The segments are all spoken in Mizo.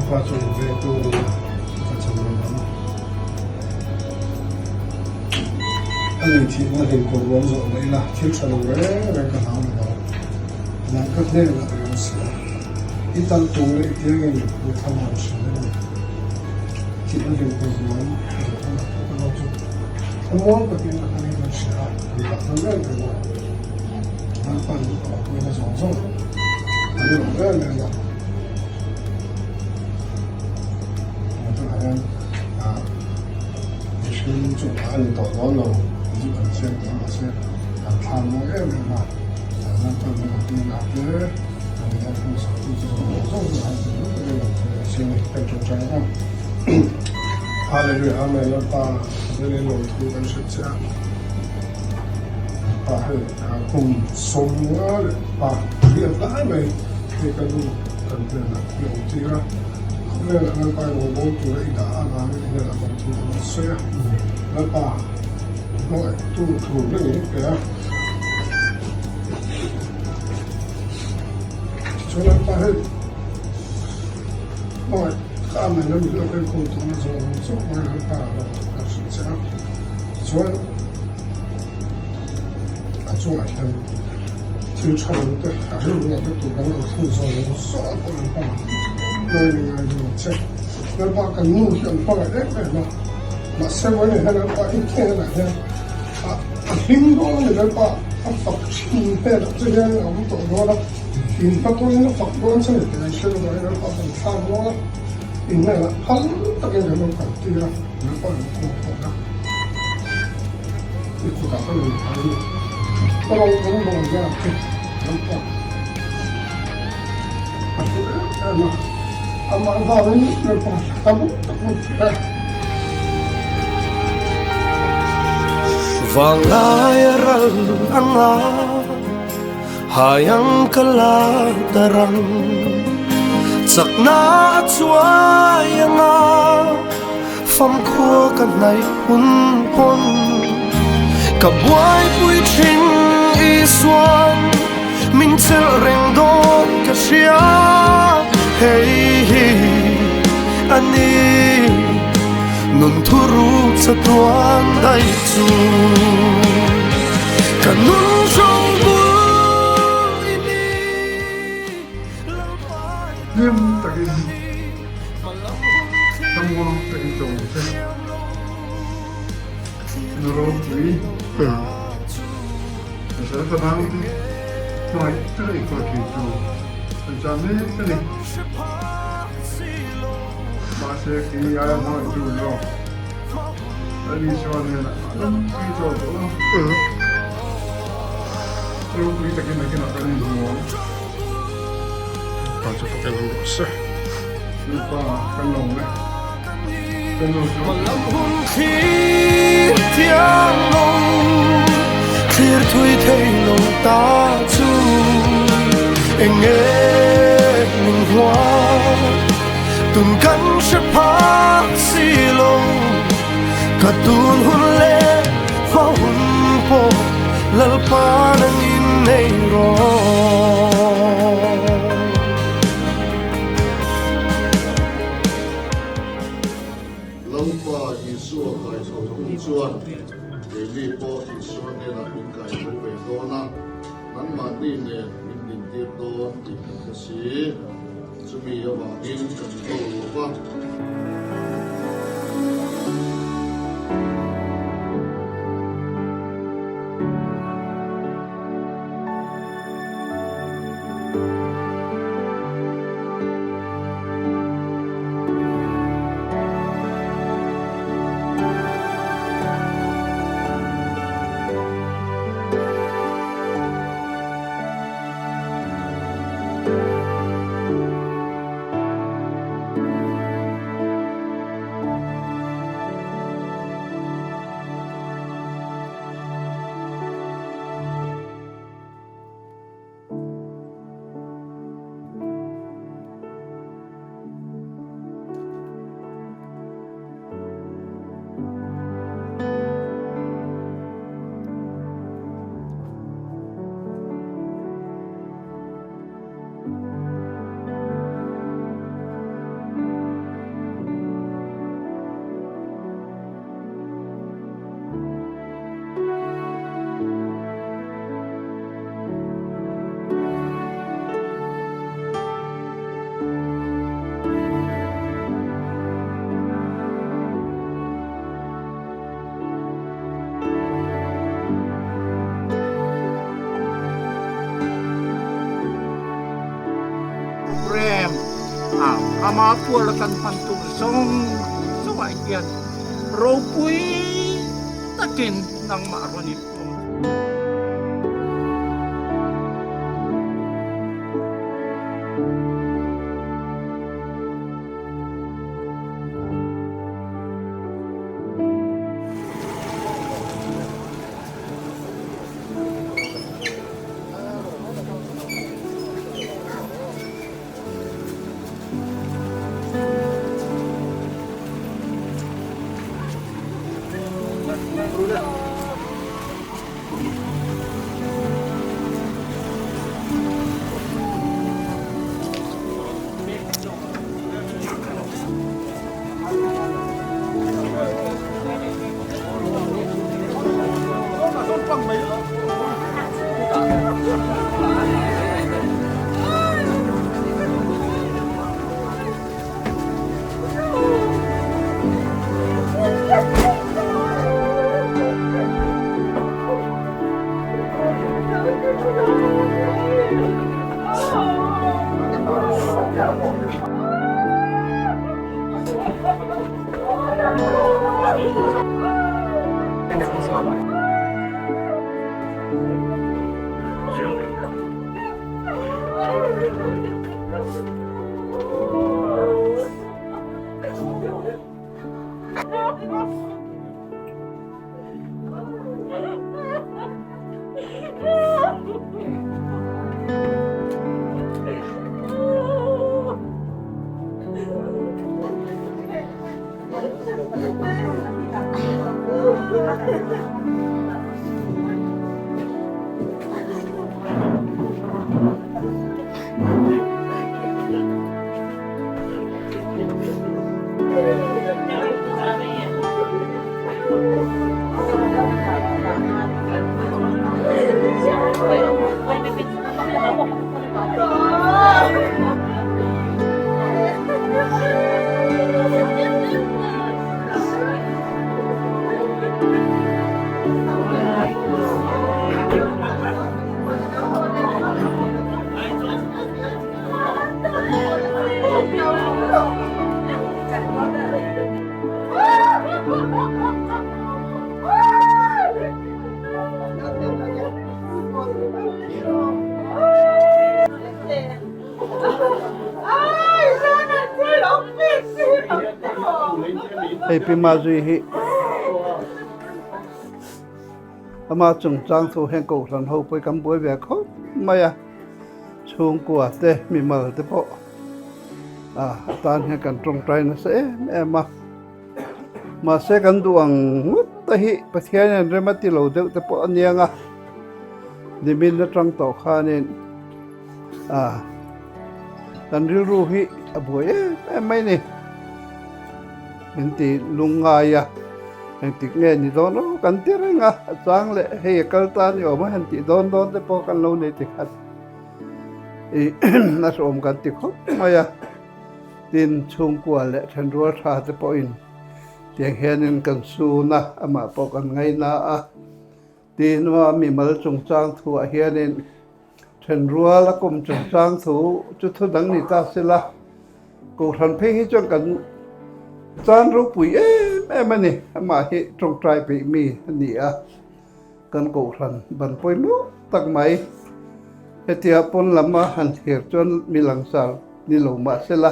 Lalpa chu in vengtu a ni a, ka chawimawi ang. A ni thihna hlimkawr ruam zawh mai ila, thil tha lo reng reng ka hlau lo ang. Nang ka hnenah i awm si a, i tal tung leh i tiangin mi thlamuan thin a ni. Thihna hlimkawr ruam zawh hunah pawh ka lo chu thlamuang takin a kalin kan hria a, kan dah thar reng reng a. Lalpan a awpuina zawng zawng an lawm em em a. Tunah hian mihring chu a ni tawh dawn lo tih chu kan chiang tawh a, mahse kan thlam mawi em em a, Lalpan min awpuina te a ni a, hmun saktu te zawng zawng chu han ti lut takin lo thlir a sin a ni, kan tawngtai ang. Hallelujah Amen Lalpa Pathianin lawmthu kan hrilh che a. Pa hei kum 50 leh pa riat lai mai hei ka nu kan hnenah i awm tir a, khawvelah Lalpa i rawngbâwl tura i dah avangin i hnenah lawm thu kan rawn sawi a, Lalpa hmangaihtu thu reng in pe a. Tichuan Lalpa hei hmangaih ka amah lam hi lo enkawl tawhna zawng zawng mai Lalpa lawm thu kan hrilh che a, tichuan. A chungah hian thil tha lo te a rilru ah te tur kan lo thlen zawng zawng a pawh an hmang ngai ni ngai lo che. Lalpa kan nu hi an hmangaih em em a, mahse vawiin hian Lalpa i hnenah hian a a hlim dawn a ni Lalpa a fak thin hnenah che hian a awm tawh dawn a, in hmatawn a fak dawn che ni tih an hre lo vangin Lalpa kan thlak dawn a, in hnenah phal takin kan lo kaltir a, Lalpa an kawng phawt a. I kutah ka rawn phah a ni. Ka rawng kan bawl zat te lam pawh a hlu em em a, amah vangin lalpa tam tak hmun thei a. Vanglai a ral anga hai ang ka la tarang chakna a chuai anga. Famkhua ka hnaih hun pawn ka buaipui thin Isuan min chelh reng dawn ka hria hei hi a ni nun thuru chatuan daih chu ka nun zo bul i ni Lalpa Hlim takin Thlamuang takin chaw ang che. Na ropui. Pasal ka nau te hmangaih taka i kuah thin tu an chah mek a ni. Mahse kei aia hmangaih tu zawk Lal Isua nen a ropui chaw tawh a. Ropui takin nakinah kan inhmu ang. Pa chu pakai lo rawh se. Nupa kan lawm e. Ka nu chu. Lam hun thlir thiang lo, thlir thui thei lo ta chu eng nge min hua tun kan hre phak si lo ka tun hun leh hma hun pawh Lalpa nangin nei rawh. Lalpa Isua kaithotu chuan keini pawh Isua hnenah min kaitho ve dawn a, nangmahni nen min dintir dawn tih kan hre si. Chumi avangin kan ko lo va. Ama puala kan hman tur zawng zawngah hian ropui takin nangmah rawn in awm. Hei Pi Mazui hi ama chungchang thu hian kohhran ho pawh hi kan buai ve khawp mai a, chhungkua te mimal te pawh a tan hian kan tawngtai nasa em em a. Mahse kan duh ang ngawt te hi Pathian hian rem a ti lo deuh te pawh a niang a, nimin atang tawh khanin ah kan rilru hi a buai em em mai ni. Min ti lungngai a, engtik nge ni dawn aw kan ti reng a, a chang leh hei a kal ta ni awm a han tih dawn dawn te pawh kan lo nei ti khat ih a hrawm kan ti khawp mai a. Tin, chhungkua leh thenrual tha te pawhin tiang hianin kan sun a, amah pawh kan ngaina a. Tin, a mimal chungchang thuah hianin thenrual a kum chungchang thu chu thu dang ni ta sela, Kohhran phei hi chuan kan chan ropui em em a ni. Amah hi tawngtai peih mi a ni a, kan Kohhran ban pawimawh tak mai. Hetia pawn lama han thlir chuan mi langsar Ni lo mahsela,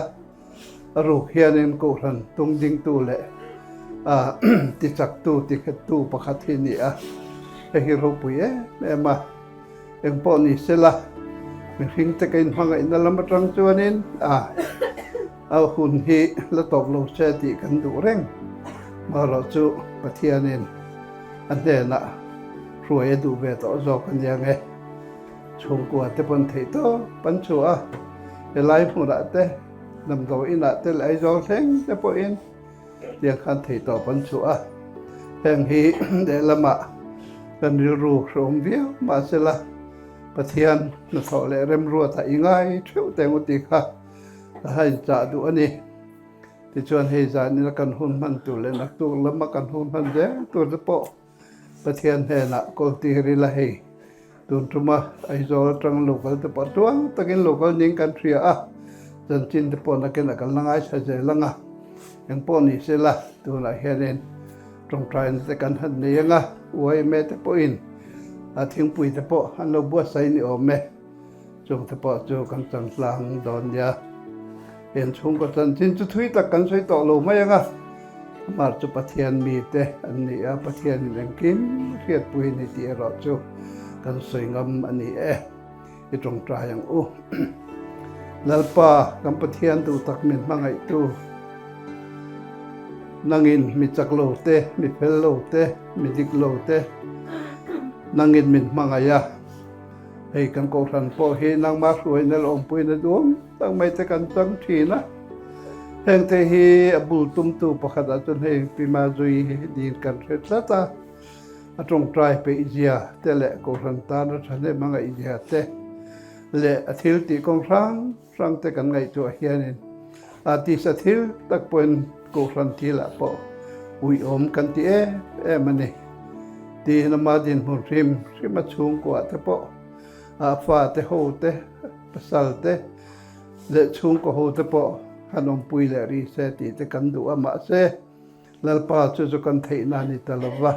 a ruk hianin Kohhran tung dingtu leh a tichaktu, tinghettu pakhat hi a ni a, hei hi ropui em em a. Engpawh ni sela, mihringte ka inhmangaihna lam atang chuanin a a hun hi la tawp lo se tih kan duh reng. Marawh chu Pathianin a hnenah hruai a duh ve tawh zawk a nia nge. Chhungkua te pawn theih tawp an chhuah a, helai hmunah te, damdawi inah te leh Aizawl thleng te pawhin tiang khan theih tawp an chhuah a. Heng hi lehlamah kan rilru hrehawm viau mahsela Pathian hnathawh leh remruatah i ngai theuh teng u tih kha a ha inchah duh a ni. Tichuan hei zanina kan hun hman tur leh naktuk lama kan hun hman zel tur te pawh Pathian hnenah kawl tir ila hei tun tuma Aizawl atang local te pawh tuang takin local ning kan hria a. Chanchin te pawh nakin a kan la ngaithla zel ang a, eng pawh ni se la, tunah hianin tawngtaina te kan han nei ang a, yma te pawhin a thingpui te pawh an lo buatsaih ni awm e, chung te pawh chu kan chan tlang dawn nia. Heng chhungkaw chanchin chu thui tak kan sawi tawh lo mai ang a, amah chu Pathian mite an ni a, Pathianin engkim hriatpui a ni tih erawh chu kan sawi ngam a ni e. I tawngtai ang u. Lalpa, kan Pathian duh tak min hmangaihtu, nangin mi chak lo te, mi fel lo te, mi dik lo te, nangin min hmangaih a. Hei kan kohhran pawh hi nangmah hruaina leh awmpuina duang tak mai te kan chang thin a. Hengte hi a bul tumtu pakhatah chuan hei Pi Mazui hi niin kan hre tlat a. A tawngtai peih zia te leh kohhran tana thahnem a ngaih zia te leh a thil tih kawng hrang hrang te kan ngaihtuah hianin a tisa thil tak pawhin kohhran thilah pawh uiawm kan ti em em a ni. Tiin ama dinhmun hrim hrim a chhungkuah te pawh a fate ho te, pasal te leh chhungkaw ho te pawh han awmpui leh ri se tih te kan duh a mahse, Lalpa chu chu kan theihna a ni ta lo va,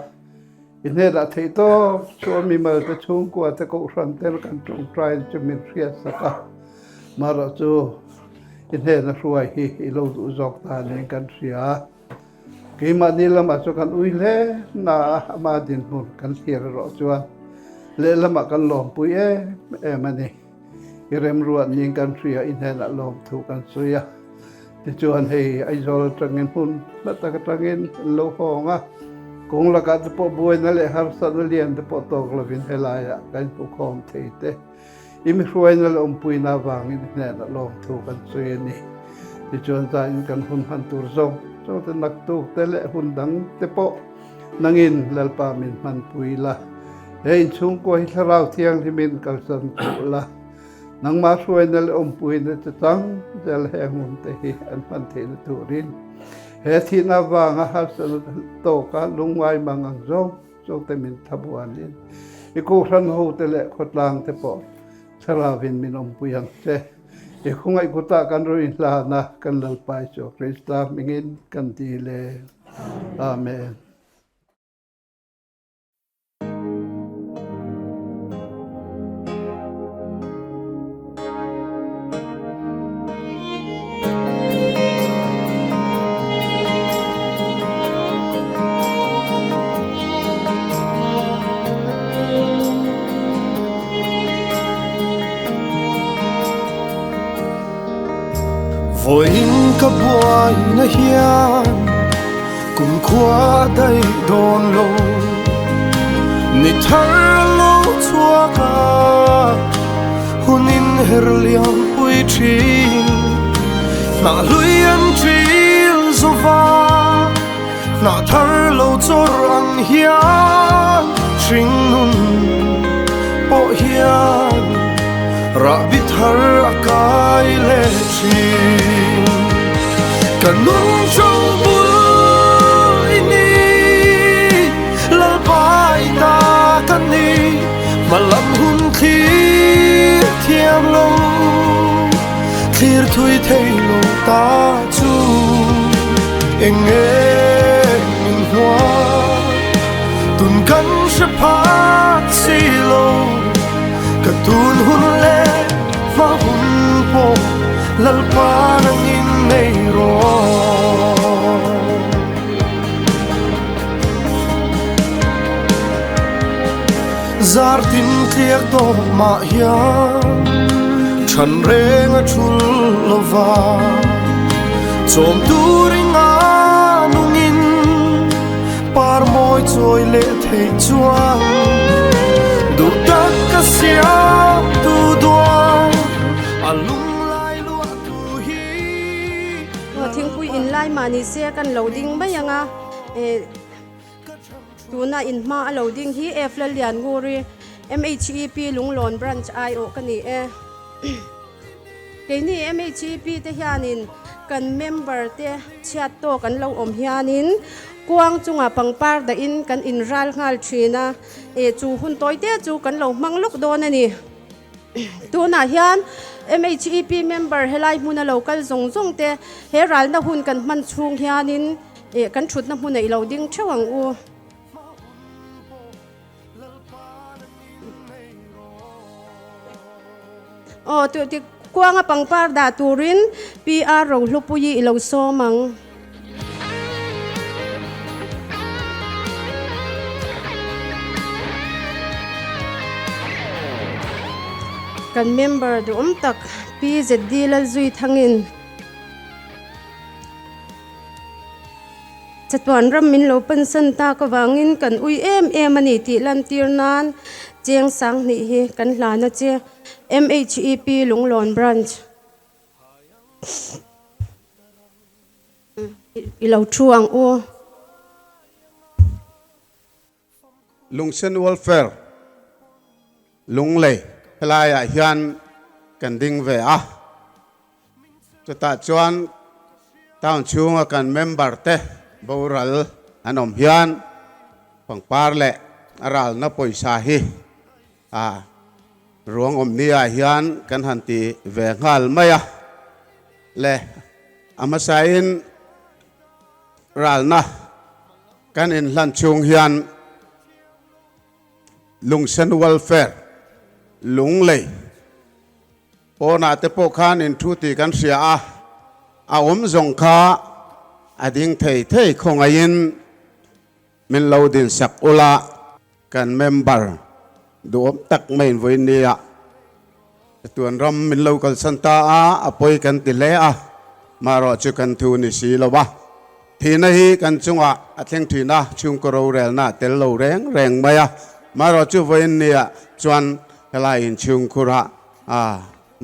i hnenah theih tawp chuan mimal te chhungkua te kohhran te kan tawngtai chu min hriatsak a, marawh chu i hnena hruai hi i lo duh zawk ta niin kan hria a. Keimahni lamah chu kan ui hle na a, ama dinhmun kan thlir erawh chuan lehlamah kan lawmpui em em a ni. I remruat niin kan hria, i hnenah lawmthu kan sawi a. Tichuan hei Aizawl atangin hmun hla tak atangin an lo hawng a, kawng lakah te pawh buaina leh harsatna lian te pawh tawk lovin helaiah kan inhmukhawm thei te. I mi hruaina leh awmpuina avangin i hnenah lawmthu kan sawi a ni. Tichuan zain kan hun hman tur zawng zawng te naktuk te leh hun dang te pawh nangin Lalpa min hmanpui la. He inchhungkua hi Thlarau Thianghlimin kalsan khuh la. Nangmah hruaina leh awmpuina che chang zel heng hun te hi an hman theihna turin he thihna avanga harsatna tawka lungngai mang ang zawng zawng te min thlabuanin i kohhran ho te leh khawtlang te pawh thlarauin min awmpui ang che. I khawngaih kutah kan rawn inhlan a, kan Lalpa Isua Krista hmingin kan dil e. Amen. Vawiin ka buaina hian Kum khua daih dawn lo Ni thar lo chhuak a Hun in her liam pui thin Hnah hlui an ṭil zo va Hnah thar lo chawr ang hian Hring nun pawh hian Rahbi thar a kai leh thin. Ka nun tho bul i ni, Lalpai ta ka ni, Hmalam hun thlir thiam lo, Thlir thui thei lo ta chu eng nge min hnuai, Tun kan hre phak si lo, Ka tun hun leh hma hun pawh Lalpa nangin nei rawh. Zar tin tliak dawh mah hian Than reng a thul lova Chawm turin a nungin Par mawi chawi leh theih chuan Duh tak ka siam tu duan A lunglai luah tu hi Thingpui in lai mah ni se kan lo ding mai ang a, tuna in hma a lo ding hi F Lalliannguri MHEP Lunglawn Branch aiawh ka ni e. Keini MHEP te hianin kan member te chhiat tawk an lo awm hianin kuang chungah pangpar dahin kan inral nghal thin a, eh chu hun tawi te chu kan lo hmang lawk dawn a ni. Tunah hian MHEP member helai hmuna lo kal zawng zawng te he ralna hun kan hman chhung hianin eh kan thutna hmunah i lo ding theuh ang u. Aw tu ti kuanga pangpar dah turin PR Rohlupuii i lo sawm ang. Kan member duhawm tak Pi ZD Lalzui Thangin Chatuan ram min lo pansan tak avangin kan ui em em a ni tih lantir nan cheng sang hnih hi kan hlan a che. MHEP Lunglawn Branch I lo thu ang u. Lungsen Welfare Lunglei helaiah hian kan ding ve a, chutah chuan town chhunga kan member te boral an awm hian pangpar leh a ralna pawisa hi a ruang awm niah hian kan han ti ve nghal mai a le a hmasain ralna Kan inhlan chhung hian Lungsen Welfare, Lunglei, pawnah te pawh khan inthu tih kan hria a, a awm zawng kha a ding thei thei khawngaihin min lo dinsak ula kan member duhawm tak mai invawiin nia tuan ram min lo kalsan ta a, a pawi kan ti hle a, marawh chu kan thu ni si lo a. Thihna hi kan chungah a thleng thin a, chhungkaw rorelna a tel lo reng reng mai a. Marawh chu vawiin nia chuan helai inchhungkhurah a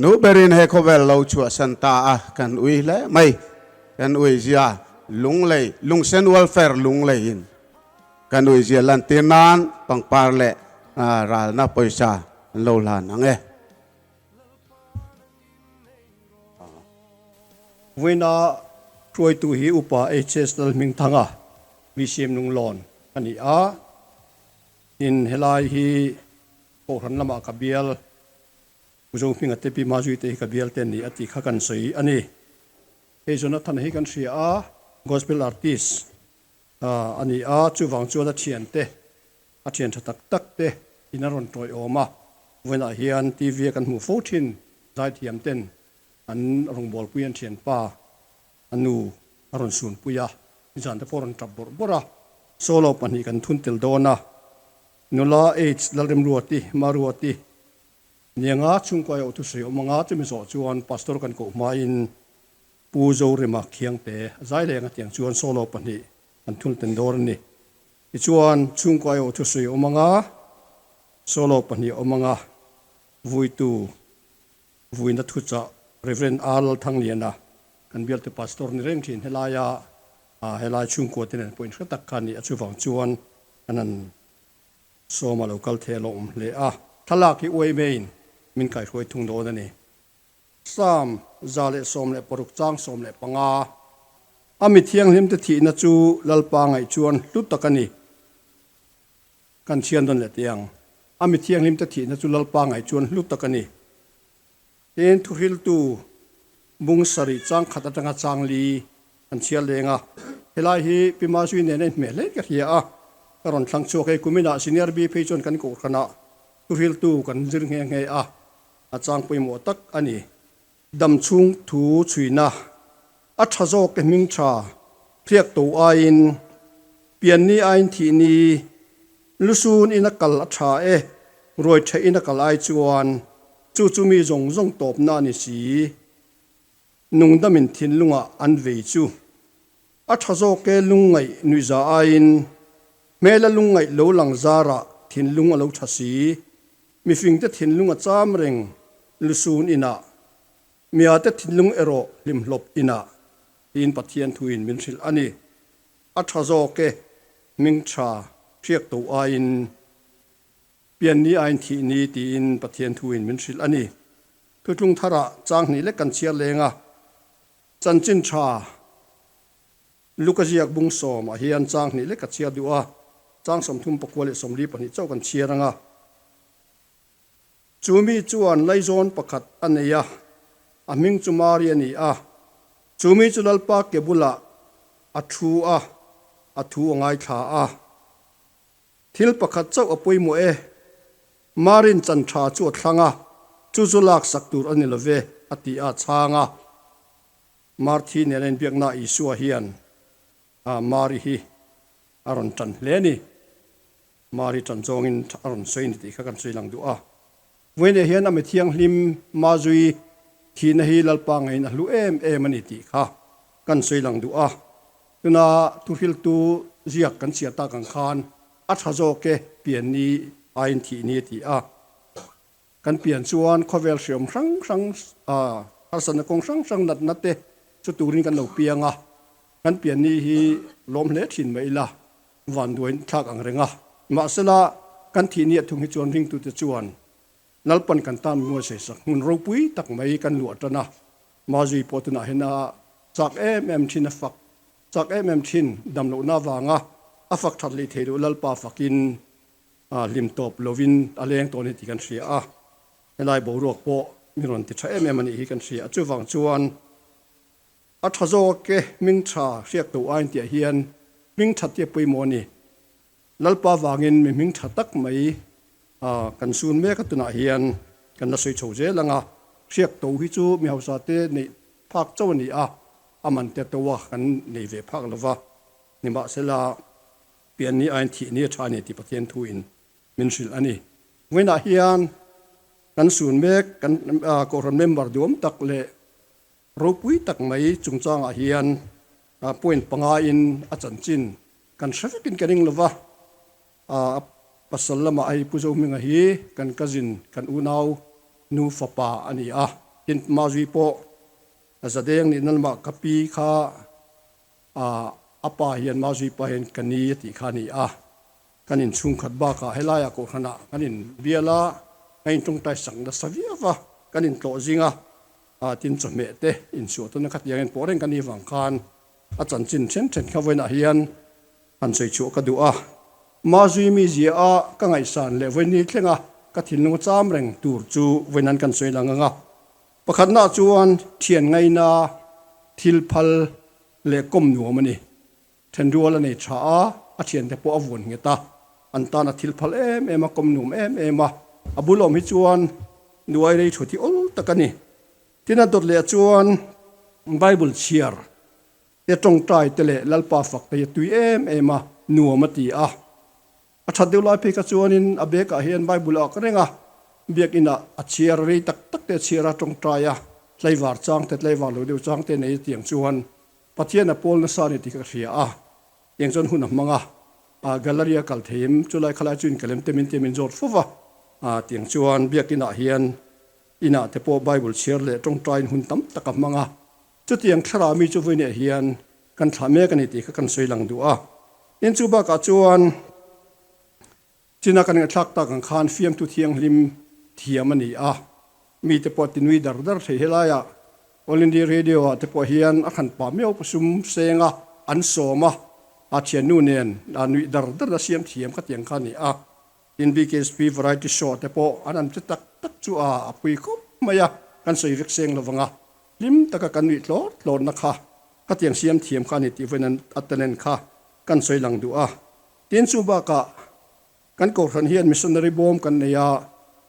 nu berin he khawvel lo chhuahsan ta a, kan ui hle mai. Kan ui zia Lunglei, Lungsen Welfare Lungleiin kan ui zia lantir nan pangpar leh ralna pawisa an lo hlan ang e. Vawiina hruaitu hi Upa HS Lalhmingthanga, BCM Lunglawn a ni a, tin helai hi Kohhran lamah ka bial, Pu Zohminga te Pi Mazui te hi ka bial te an ni a tih kha kan sawi a ni. Hei Jonathan hi kan hria a, Gospel Artist a ni a, chuvang chuan a thiante, a thian tha tak tak te in a rawn tawiawm a, vawiinah hian TV a kan hmuh fo thin zaithiam ten an rawngbawlpui an thianpa a nu a rawn sunpui a, nizan te pawh a rawn tap bawrh bawrh a, solo pahnih kan thun tel dawn a, nula H Lalremruati, Maruati, nianga chhungkaw erawh thusawi awm anga chumi zawh chuan Pastor kan koh hmain Pu Zorema Khiangte zai leng atiang chuan solo pahnih an thul ten dawr a ni. Tichuan, chhungkaw aiawh thusawi awm anga solo pahnih awm anga vuitu vuina thuchah Rev. R. Lalthangliana kan bialte pastor ni reng thin helaia helai chhungkua te nen pawh inhre tak kha a ni a, chuvang chuan an han sawm a lo kal thei a lo awm hle a. Thlalak hi uaimeiin min kaihruai thung dawn a ni. Psalm 116 chang 15. A mi thianghlimte thihna chu Lalpa ngaih chuan hlu tak a ni. Kan chhian dawn leh teh ang. A mi thianghlimte thihna chu Lalpa ngaih chuan hlu tak a ni. Tin, thuhriltu bung sarih chang khat atanga chang li kan chhiar leng a. Helai hi Pi Mazui nen a inhmeh hle ka hria a. Ka rawn thlang chhuak hei kuminah Senior B phei chuan kan kohhranah thuhriltu kan zir nghe nghe a. A chang pawimawh tak a ni. Dam chhung thu chhuina a tha zawk e hming tha hriak to aiin pianni aiin thihni lusun in a kal a tha e ruai theih in a kal ai chuan chu chu mi zawng zawng tawpna a ni si. Nungdamin thinlungah an vei chu a tha zawk e lungngaih nuihza aiin hmela lungngaih lo lang zarah thinlung a lo tha si. Mifingte thinlung a cham reng lusun inah, miate thinlung erawh hlimhlawp inah tiin Pathian thuin min hrilh a ni. A tha zawk e, hming tha hriak to aiin, pianni aiin thihni tiin Pathian thuin min hrilh a ni. Thutlung tharah chang hnih lek kan chhiar leng a, chanchin tha Luka ziak bung sawmah hian chang hnih lek ka chhiar duh a, chang 34 leh 42 chauh kan chhiar ang a. Chu mi chuan laizawn pakhat a nei a. A hming chu Mari a ni a. Chu mi chu Lalpa ke bulah a thu a, a thu a ngaithla a. Thil pakhat chauh a pawimawh e. Marin chan tha chu a thlang a, chu chu laksak tur a ni lo ve, a ti a chhang a. Marthi nena inbiakna Isua hian Mari hi a rawn tan hle a ni. Mari tan zawngin a rawn sawi ni tih kha kan sawi lang duh a. Vawiinah hian a mi thianghlim Mazui thihna hi Lalpa ngeiin a hlu em em a ni tih kha kan sawi lang duh a. Tuna thuhriltu ziak kan chhiar tak ang khan a tha zawk e pian ni aiin thih ni a ti a. Kan pian chuan khawvel hriam hrang hrang harsatna kawng hrang hrang natna te chu turin kan lo piang a. Kan pian ni hi lawm hle thin mai ila vanduain thlak ang reng a. Mahsela, kan thih ni a thung hi chuan ringtute chuan Lalpan kan tan mualseisak hmun ropui tak mai kan luah tan a. Mazui pawh tunah hian a chak em em thin a fak chak em em thin damlohna avanga a fak that leh theih loh Lalpa fakin hlim tawp lovin a leng tawh a ni tih kan hria a. Helai boruak pawh mi rawn ti tha em em a nih hi kan hria a. Chuvang chuan A tha zawk e, hming tha hriak to ain tiah hian hming tha tia pawimawh a ni. Lalpa vangin mi hming tha tak mai kan sun mek a tunah hian kan la sawi chho zel ang a, hriak to hi chu mi hausa te neih phak chauh a ni a, a man te to a kan nei ve phak lova, nimahsela pianni ain thihni a tha a ni tih Pathian thu in min hrilh a ni. Vawiinah hian kan sun mek kan Kohhran member duam tak leh Ropui tak mai chungchangah hian point panga in a chanchin kan hre vekin ka ring lova, a pasal lamah hei Pu Zohminga hi kan cousin, kan unau nu fapa a ni a, tin Mazui pawh Zadeng nihna lamah ka pi kha a pa hian Mazui pa hian ka ni a tih kha a ni a, kan inchhungkhat bakah helaiah kohhranah kan inbial a, kan intawngtai sak nasa viau va, kan intlawh zing a. A tin chawhmeh te insuah tawna khatiang en pawh reng ka ni vang khan a chanchin then then kha vawiinah hian han sawi chhuah ka duh a. Mazui mi zia a ka ngaihsan leh vawiin thlenga ka thinlung a cham reng tur chu vawiin an kan sawi lang ang a. Pakhatna chuan thian ngaina thil phal leh kawm nuam a ni. Thenrual a nei tha a, a thiante pawh a vuan nghet a, an tan a thil phal em em a, kawm nuam em em a, a bul awm hi chuan nuai rei thu thi awl tak a ni. Tin a dawt leh chuan Bible chhiar te tawngtai te leh Lalpa fak te hi a tui em em a, nuam a ti a. A that deuh lai phei kha chuanin a bag ah hian Bible a ak reng a, biakinah a chhiar rei tak tak te a chhiar a, tawngtai a, tlaivar chang te tlaivar lo deuh chang te nei a tiang chuan Pathian a pawl nasa a ni tih ka hria a, tiang chuan hun a hmang a, a gallery a kal theim, chulai khalai chu inkalem te min tia min zawt fo va, a tiang chuan biakinah hian inah te pawh Bible chhiar leh tawngtaiin hun tam tak a hmang a, chutiang thlarau mi chu vawiinah hian kan thlah mek a ni tih kha kan sawi lang duh a, tin chu bakah chuan China kan ngaihthlak tak ang khan fiamthu thianghlim thiam a ni a, mite pawh ti nui dar dar thei helaiah All India Radio ah te pawh hian a khan pah miau pasum seng a, an sawm a, a thiannu nen a nuih dar dar a siam thiam kha tiang kha a ni a. Tin BKSP Variety Show te pawh an an ti tak tak chu a a pui khawp mai a, kan sawi vek seng lovang a, hlim taka kan nuih tlawr tlawrna kha khatiang siam thiam kha a ni tih vawiin a talent kha kan sawi lang duh a. Tin chu bakah kan Kohhran hian missionary bawm kan nei a,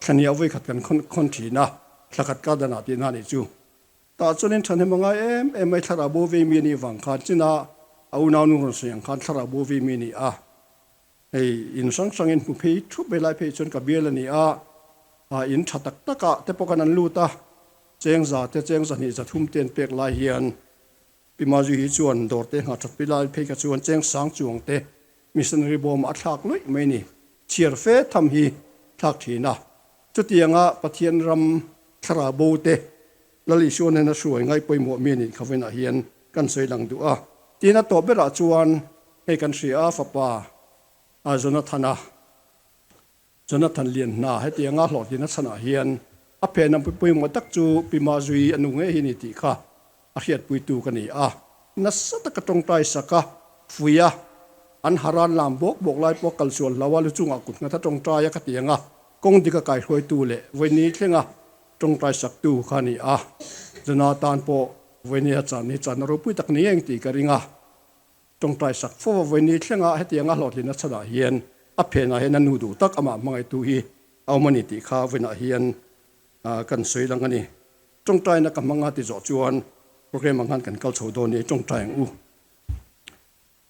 thlahniah vawi khat kan khawn thin a, thla khat ka danah tihna a nih chu. Tah chuanin thahnem a ngai em em mai thlarau bo vei mi a nih vang khan china a unau nu rawn sawi ang khan thlarau bo vei mi a ni a. Hei in hrang hrangin hmu phei thup mai lai phei chuan ka bial a ni a, in tha tak takah te pawh khan an lut a, chengza te chengza hnih zathum te an pek lai hian Pi Mazui hi chuan dawr te nghah that pi lai phei kha chuan cheng sang chuang te missionary bawm ah a thlak luih mai ni. Chhiar fe tham hi thlak thin a. Chutianga Pathian ram thlarau bo te Lal Isua hnena hruai ngai pawimawh mi nih khavinah hian kan sawi lang duh a. Tin a tawp berah chuan hei kan hria a fapa Jonathana Jonathan Lian hna hetianga hlawhtlina chhanah hian a phen ang pawimawh tak chu Pi Mazui a nu ngei hi ni tih kha a hriatpuitu ka ni a. Nasa taka tawngtai sak a, fui a, an haran lam bawk bawk lai pawh kal sual hlo a, lu chungah kut nghat a tawngtai a khatiang a, kawng dika kaihruaitu leh vawiini thlenga tawngtai saktu kha a ni a. Jona tan pawh vawinia chan hi chan a ropui tak ni eng tih ka ring a. Tawngtai sak fo a vawiini thlenga hetianga hlawhtlinna chhanah hian a phenah hian a nu duh tak amah hmangaihtu hi a awm a ni tih kha vawiinah hian kan sawi lang a ni. Tawngtaina ka hmanga ti zawh chuan program ang khan kan kal chho dawn ni, tawngtai ang u.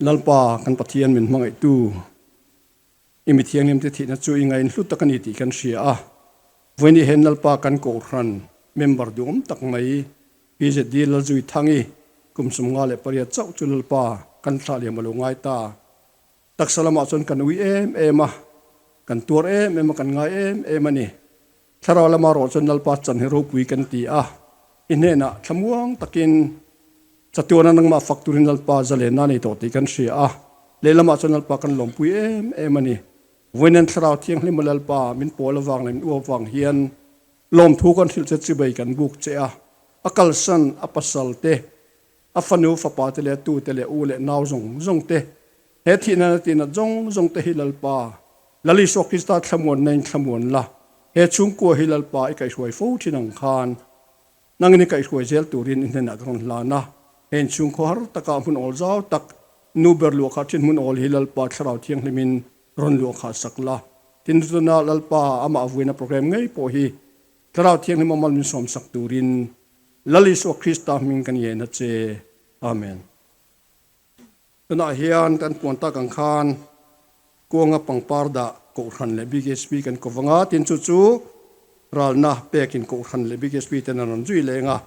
Lalpa kan Pathian min hmangaihtu i mi thianghlimte thihna chu i ngain hlu tak a ni tih kan hria a. Vawiini hian Lalpa kan Kohhran member duhawm tak mai PZD Lalzui Thangi kum 58 chauh chu Lalpa kan thlah liam a lo ngai ta. Taksa lamah chuan kan ui em em a, kan tuar em em a, kan ngai em em a ni. Thlarau lama rawh chuan Lalpa chan hi ropui kan ti a, i hnenah thlamuang takin chatuana nangmah fak turin Lalpa zalenna a nei tawh tih kan hria a, lehlamah chuan Lalpa kan lawmpui em em a ni. Vawiin Thlarau Thianghlim a Lalpa min pawl avang leh min uap avang hian lawmthu kan hrilh che chibei kan buk che a, a kalsan a pasal te, a fanu fapa te leh a tu te leh u leh nau zawng zawng te, He thihna na tihna zawng zawng te hi Lalpa, Lal Isua Krista thlamuanna in thlamuan la, he chhungkua hi Lalpa i kaihhruai fo thin ang khan nangin i kaihhruai zel turin i hnenah ka rawn hlan a, he inchhungkhaw har takah hmun awl zau tak, nu ber luah kha thin hmun awl hi Lalpa Thlarau Thianghlimin rawn luah kha sak la. Tin, tuna Lalpa amah vuina program ngei pawh hi Thlarau Thianghlim amal min sawmsak turin Lal Isua Krista hming kan ngen a che. Amen. Tunah hian kan puan tak ang khan Kuanga pangpar dah Kohhran leh BKSP kan ko vang a, tin chu chu ralna pekin Kohhran leh BKSP ten an rawn zui leng a.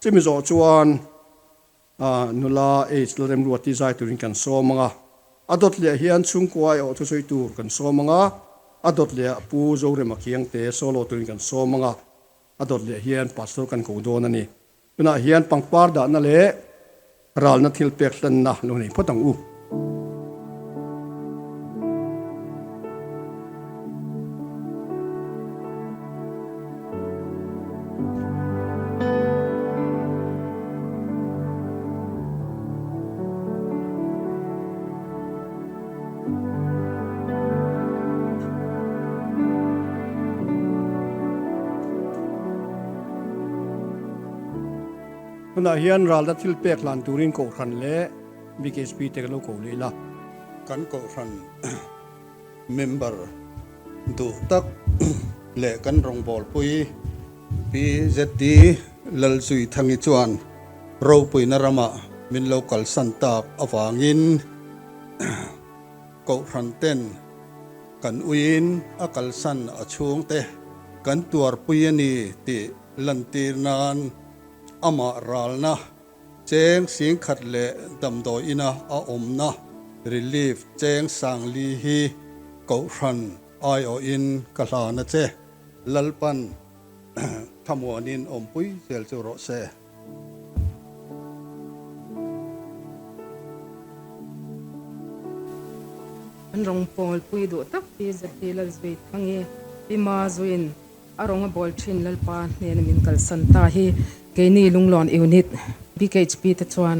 Chumi zawh chuan nula H Lalremruati zai turin kan sawm ang a, a dawt leh hian chhungkua aiawh thusawi tur kan sawm ang a, a dawt leh ah Pu Zorema Khiangte solo turin kan sawm ang a, a dawt leh hian Pastor kan ko dawn a ni. Tunah hian pangpar dahna leh ralna thil pek hlanna lo nei phawt ang u. Tunah hian ralna thil pek hlan turin Kohhran leh BKSP te kan lo ko leh ila. Kan Kohhran member duh tak leh kan rawngbawlpui PZD Lalzuithangi chuan ropuina ramah min lo kalsan tak avangin Kohhran ten kan uiin a kalsan a chhungte kan tuarpui a ni tih lantir nan amah ralna cheng singkhat leh damdawi ina a awmna relief cheng sangli hi Kohhran aiawhin ka hlan a che. Lalpan thamuanin awmpui zel chu rawh se. An rawng pawl pui duh tak pi Zati Lalzui Thangi, Pi Ma Zuin a rawng a bawl thin Lalpa hnena min kalsan ta hi keini Lunglawn Unit BKHP te chuan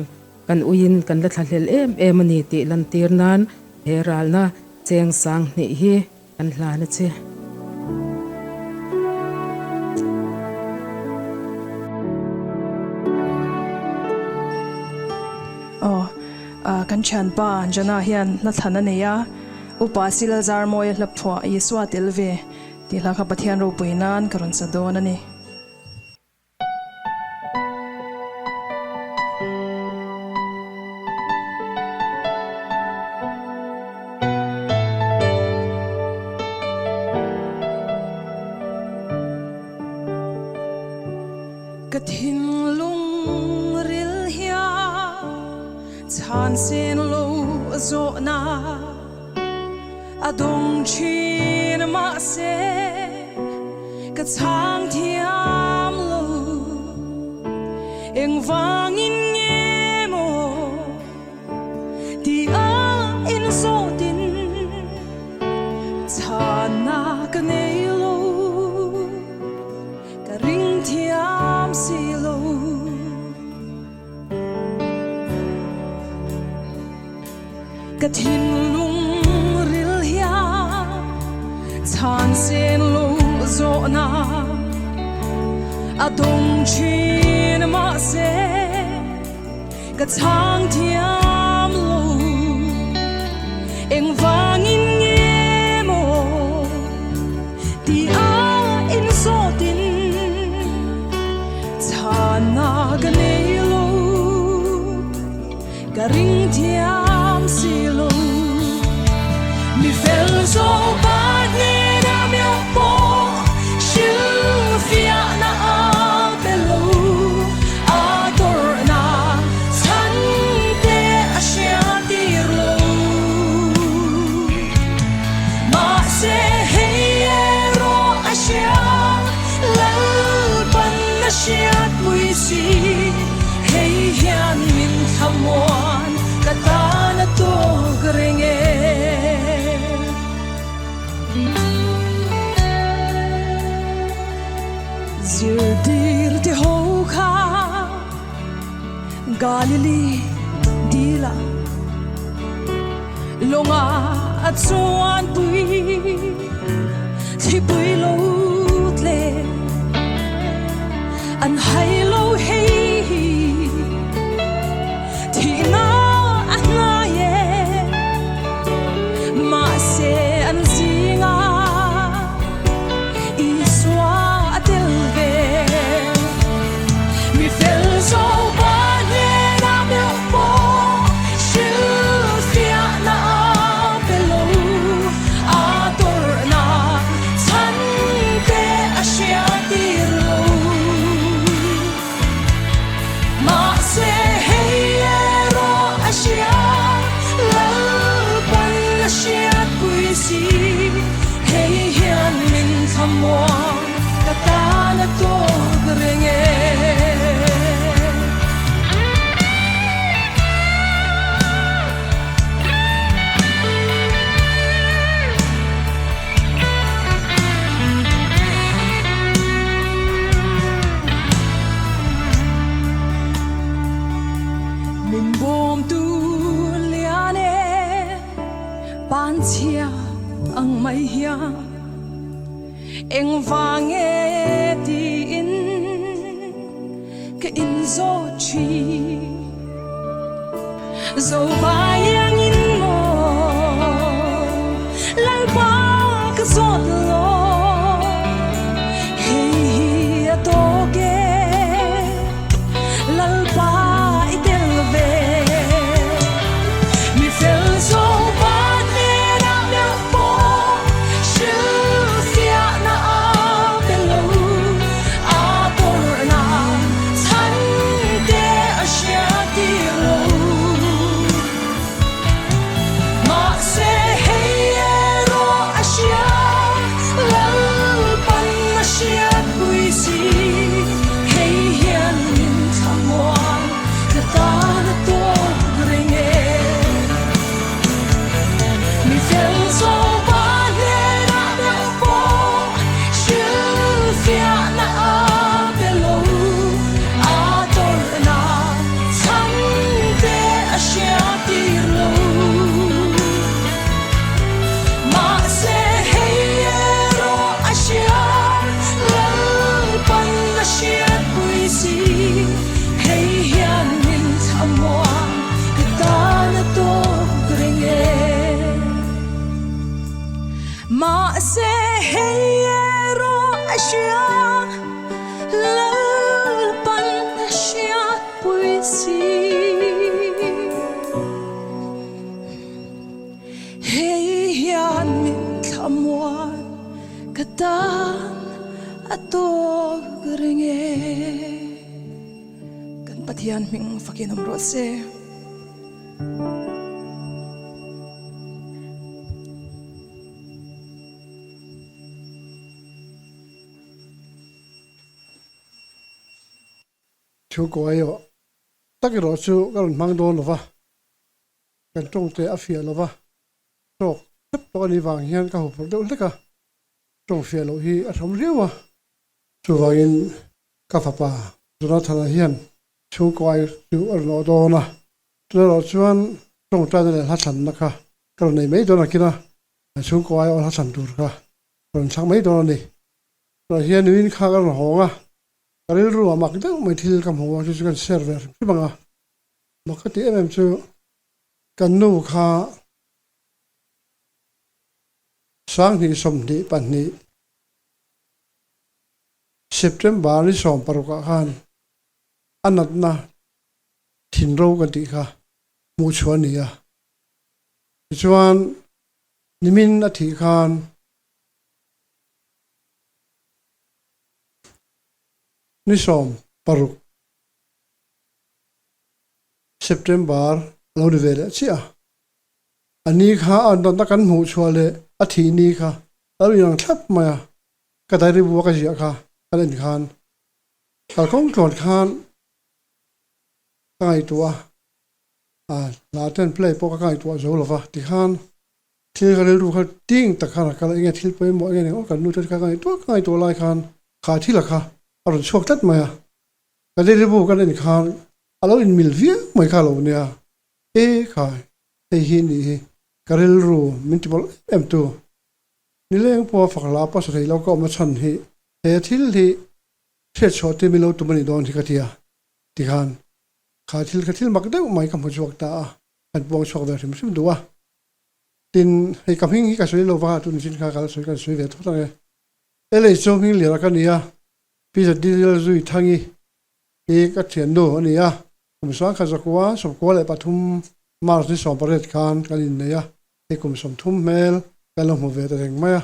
kan uiin kan la thlahlel em em a ni tih lantir nan he ralna cheng sang hnih hi Kan hlan a che. Aw, kan thianpa Jana hian hla thlan a nei a, Upa Silalzarmawia hla phuah Isua tel ve tih hla kha Pathian ropui nan ka rawn sa dawn a ni. Ka thinlung ril hian chhan sen lo zawhna a dawng thin mahse ka chhang thiam lo engvangin nge maw ti a inzawtin chhanna ka nei lo ka ring thiam si lo. Ka thinlung ril hian chhan sen lo zawhna a dawng thin. Mahse ka chhang thiam lo Engvangin nge maw ti a inzawtin Chhana ka nei lo Ka ring thiam si lo Mi fel zo pa hnenah meuh pawh hrilhfiahna a pe lo A tawrhna chhan te a hria tir lo Mahse hei erawh a hria Lalpan a hriatpui si Hei hian min thlamuan ka tan a tawk reng e. Zirtir te ho kha Galilee dila Lawnga a chuanpui thlipui lo tle An hai lo hei hi thihna a hnai e Mahse an zinga Isua a tel ve Mi fel zo pa hnenah meuh pawh hrilhfiahna a pe lo A tawrhna chhan te a hria tir lo Mahse hei erawh a hria Lalpan a hriatpui si Hei hian min thlamuang ka tan a tawk reng e. Min bawmtu lian e, panchhia ang mai hian Engvang nge tiin ka inzawt thin Zo vai angin maw Lalpa ka zawt lo Hei hi a tawk e Lalpa i tel ve Mi fel zo pa hnenah meuh pawh hrilhfiahna a pe lo A tawrhna chhan te a hria tir lo Mahse hei erawh a hria Lalpan a hriatpui si Hei hian min thlamuan ka tan a tawk reng e. Mi fel zawpa hnenah meuh pawh hrilhfiahna a pe lo A tawrhna chhan te a hria tir lo Mahse hei erawh a hria Lalpan a hriatpui si Hei hian min thlamuan ka tan a tawk reng e. Mahse hei erawh a hria Lalpan a hriatpui si. Hei hian min thlamuan ka tan a tawk reng e. Kan Pathian hming fakin awm rawh se. Thu kuai aw tak erawh chu ka rawn hmang dawn lo va, kan tawng te a fiah lo va, tawk tep tawh a nih vang hian ka huphurh deuh hlek a, tawng fiah loh hi a hram riau a. Chuvangin ka fapa Jonathana hian chhungkuai chu a rawn awh dawn a, chutah chuan tawngtaina leh hla thlanna kha ka rawn nei mai dawn a kina chhungkuai aw hla thlan tur kha ka rawn chhang mai dawn a ni. Tunah hian nuin kha ka rawn hawng a. Ka rilru a mak deuh mai thil ka hmu a, chu chu kan share ve hrim hrim ang a. Mak ka tih em em chu kan nu kha 2022 September ni 16 ah khan a natna thinro kan tih kha hmuh chhuah a ni a. Tichuan nimin a thih khan Ni 16 September a lo ni ve leh chiah a, a ni kha a natna kan hmuh chhuah leh a thih ni kha a lo inang thlap mai a, ka diary bu a ka ziah kha kan en khan kalkawng tluan khan ka ngaihtuah a, hla ten play pawh ka ngaihtuah zo lova tikhan Thil ka rilru kha ting tak khan a kal a, enge thil pawimawh enge eng aw kan nu te kha ka ngaihtuah ka ngaihtuah lai khan kha thil a kha a rawn chhuak tlat mai a, ka rilru kan en khan a lo inmil viau mai kha a lo nia, e khai hei hi nih hi ka rilru min ti mawlh em em tu, nileng pawha fak hla pawh sa thei lo ka awm a chhan hi he thil hi hriatchhuah te min lo tum a nih dawn hi ka ti a, tikhan kha thil kha thil mak deuh mai ka hmu chhuak ta a, kan puang chhuak ve hrim hrim duh a. Tin, hei ka hming hi ka sawi lo va, tun chin kha ka la sawi kan sawi ve thawt ang e. LA chu hming lian a ka ni a, Pi Zadil Zui Thangi hi ka thiannu a ni a, kum 1993 March ni 18 khan kan innei a, hei kum 30 hmel kan lo hmu ve ta reng mai a.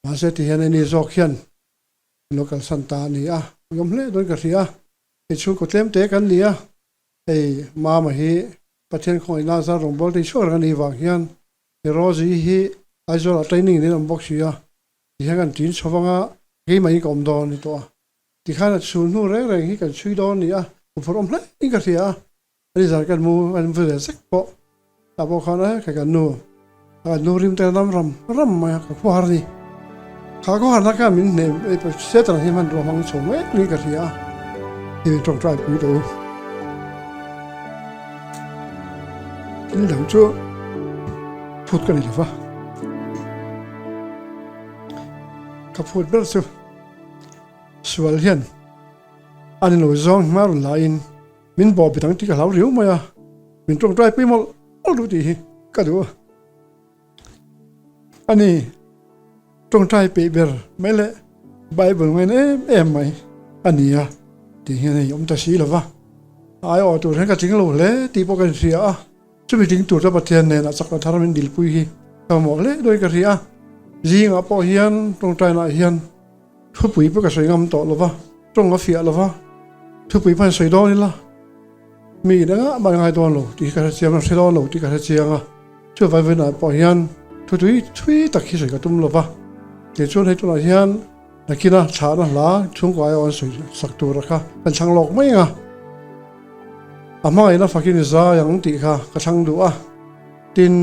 Mahse tihian hei ni zawk hian min lo kalsan ta a ni a, awm hle dawn ka hria a, hei chhungkaw tlem te kan ni a, Hei Mama hi Pathian khawngaihna zar rawngbâwl thei chhuak reng a nih vang hian he Rosie hi Aizawlah training in awm bawk si a, tihian kan ṭin chho vang a, keimah in ka awm dawn a ni tawh a. Tikhan a chhun hnu reng reng hi kan chhui dawn a ni a, kum phawrh awm hle in ka hria a, ani zan kan mu kan vu ve zek pawh. Tah pawh khan e kei kan nu a kan nu rim te ram ram ram mai a ka khua har ni. Kha khaw harna khan min hnem ei pawh Satan hi hmanrua hmang chho mek niin ka hria a, hei min tawngtai pui tawh u. Thil dang chu phut ka ni lo va, ka phut ber chu sual hian a ni lo zawng hma rawn la in min bawh bit ang tih ka hlau riau mai a. Min tawngtai pui mawlh mawlh duh tih hi ka duh a. Ani tawngtai peih ber mai leh Bible ngaina em em mai a ni a tih hian hei awm ta si lo va. A aiawh tur hian ka tling lo hle tih pawh ka inhria a. Chumi tling tur chuan Pathian hnenah chakna thar min dilpui hi ka mamawh hle dawn ka hria a. Zingah pawh hian tawngtainaah hian thupui pawh ka sawi ngam tawh lo va, tawng a fiah lo va, thupui pawh han sawi dawn ila. Mi in engah mah ngai dawn lo tih hi ka hre chiang a, hre dawn lo tih ka hre chiang a. Chu vaivainah pawh hian thu tui thui tak hi sawi ka tum lo va. Tichuan hei tunah hian nakina thlahna hla chhungkua aiawh an sawi sak tura kha kan thlang lawk mai ang a. A hmangaihna fakin i zai ang tih kha ka thlang duh a. Tin,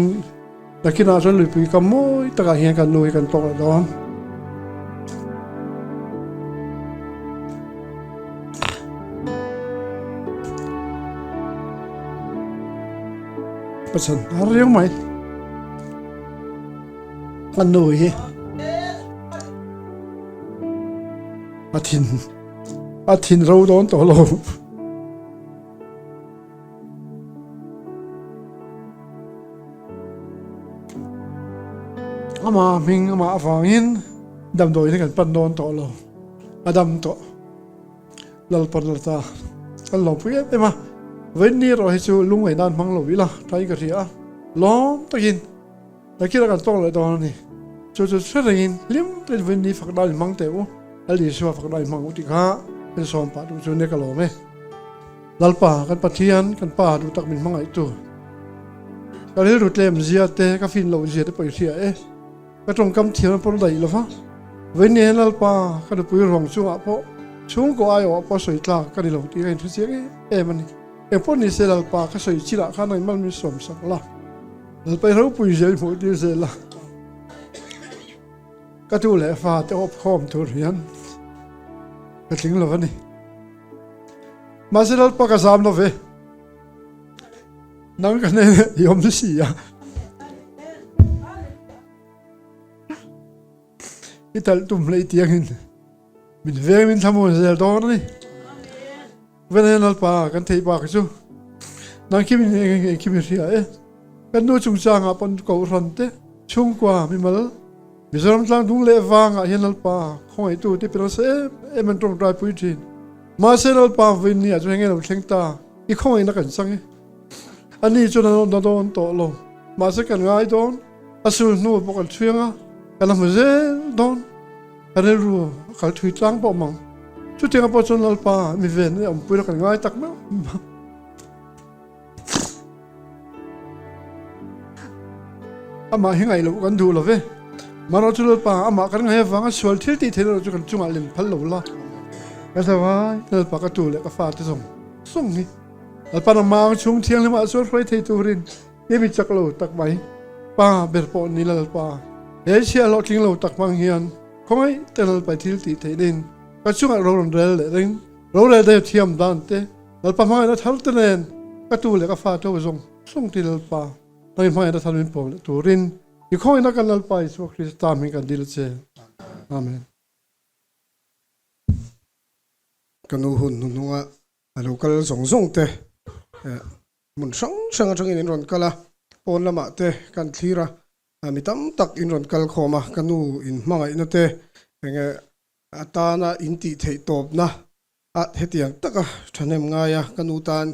nakinah chuan luipui kam mawi takah hian kan nu hi kan tawk leh dawn. Pachan a riang mai. Kan nu hi a thin a thin ro dawn tawh lo. Ama hming amah avangin damdawi hi kan pan dawn tawh lo, a dam tawh. Lalpan la ta kan lo pui em em a, vawiin ni erawh hi chu lungngaih nan hmang lo ila tain ka hria a, lawm takin nakina kan tawk leh dawn a ni. Chu chu hre rengin hlim takin vawiin ni fak dan in hmang teh u, Lal Isua fak dan in hmang u tih kha kan sawm pah duh chu nia ka lawm e. Lalpa, kan Pathian, kan Pa duh tak min hmangaihtu. Ka rilru tlem zia te, ka fin loh zia te pawh i hria e. Ka tawngkam thiam a pawr daih lo va. Vawiin hian Lalpa, ka nupui ruang chungah pawh chhungkaw aiawh pawh sawi tlak ka ni lo tih ka inhre chiang em em a ni. Engpawh ni se Lalpa, ka sawi chinah khan engmal min sawm sak la. Lalpa i ropui zia i hmuh tir zel a. Ka tu leh fa te awp khawm tur hian ka tling lo a ni. Mahse Lalpa ka zam lo ve. Nang ka hnenah i awm si a. I talh tum hlei tiangin. Min veng min thlamuan zel dawn a ni. Vena Lalpa kan theih bak chu nang khi min eng khi min hria e. Kan nu chungchangah pawn kohhran te chhungkua mimal Mizoram tlangdung leh vangah hian Lalpa khawngaihtu te pe nasa em em an tawngtai pui thin. Mahse Lalpa vawiin ni ah chuan enge lo thleng ta i khawngaihna kan chang e. Ani chuan an awmna dawn tawh lo. Mahse kan ngai dawn, a sul hnu pawh kan chhuiang a, kan la hmu zel dawn. Ka rilru a kal thui tlang pawh mang. Chutianga pawh chuan Lalpa mi ven leh awmpui la kan ngai tak meuh. Amah hi ngaih loh kan duh lo ve. Marawh chu Lalpa amah kan ngaih avanga sual thil tih theih erawh chu kan chungah lem phal lo la. Ka zavai Lalpa ka tu leh ka fate zawng zawng hi. Lalpa nangmah ang chhung thianghlimah chuan hruai thei turin i mi chak lo tak mai. Pa ber pawh ni Lalpa, he chhiah hlawhtling lo tak hmang hian khawngaih te Lalpa i thil tih theih nin ka chungah ro rawn rel leh ring. Rorel deuh thiam dan te, Lalpa hmangaihna thar te nen ka tu leh ka fa te ho zawng zawng ti Lalpa nang i hmangaihna thar min pawm leh turin i khawngaihna kan Lalpa Isua Krista hming kan dil che. Amen. Ka nu hun hnuhnunga a lo kal zawng zawng te hmun hrang hrang atangin in rawn kal a, pawn lamah te kan thlir a, mi tam tak in rawn kal khawm a, ka nu in hmangaihna te enge atana in tih theih tawpna a hetiang taka thahnem ngai a, ka nu tan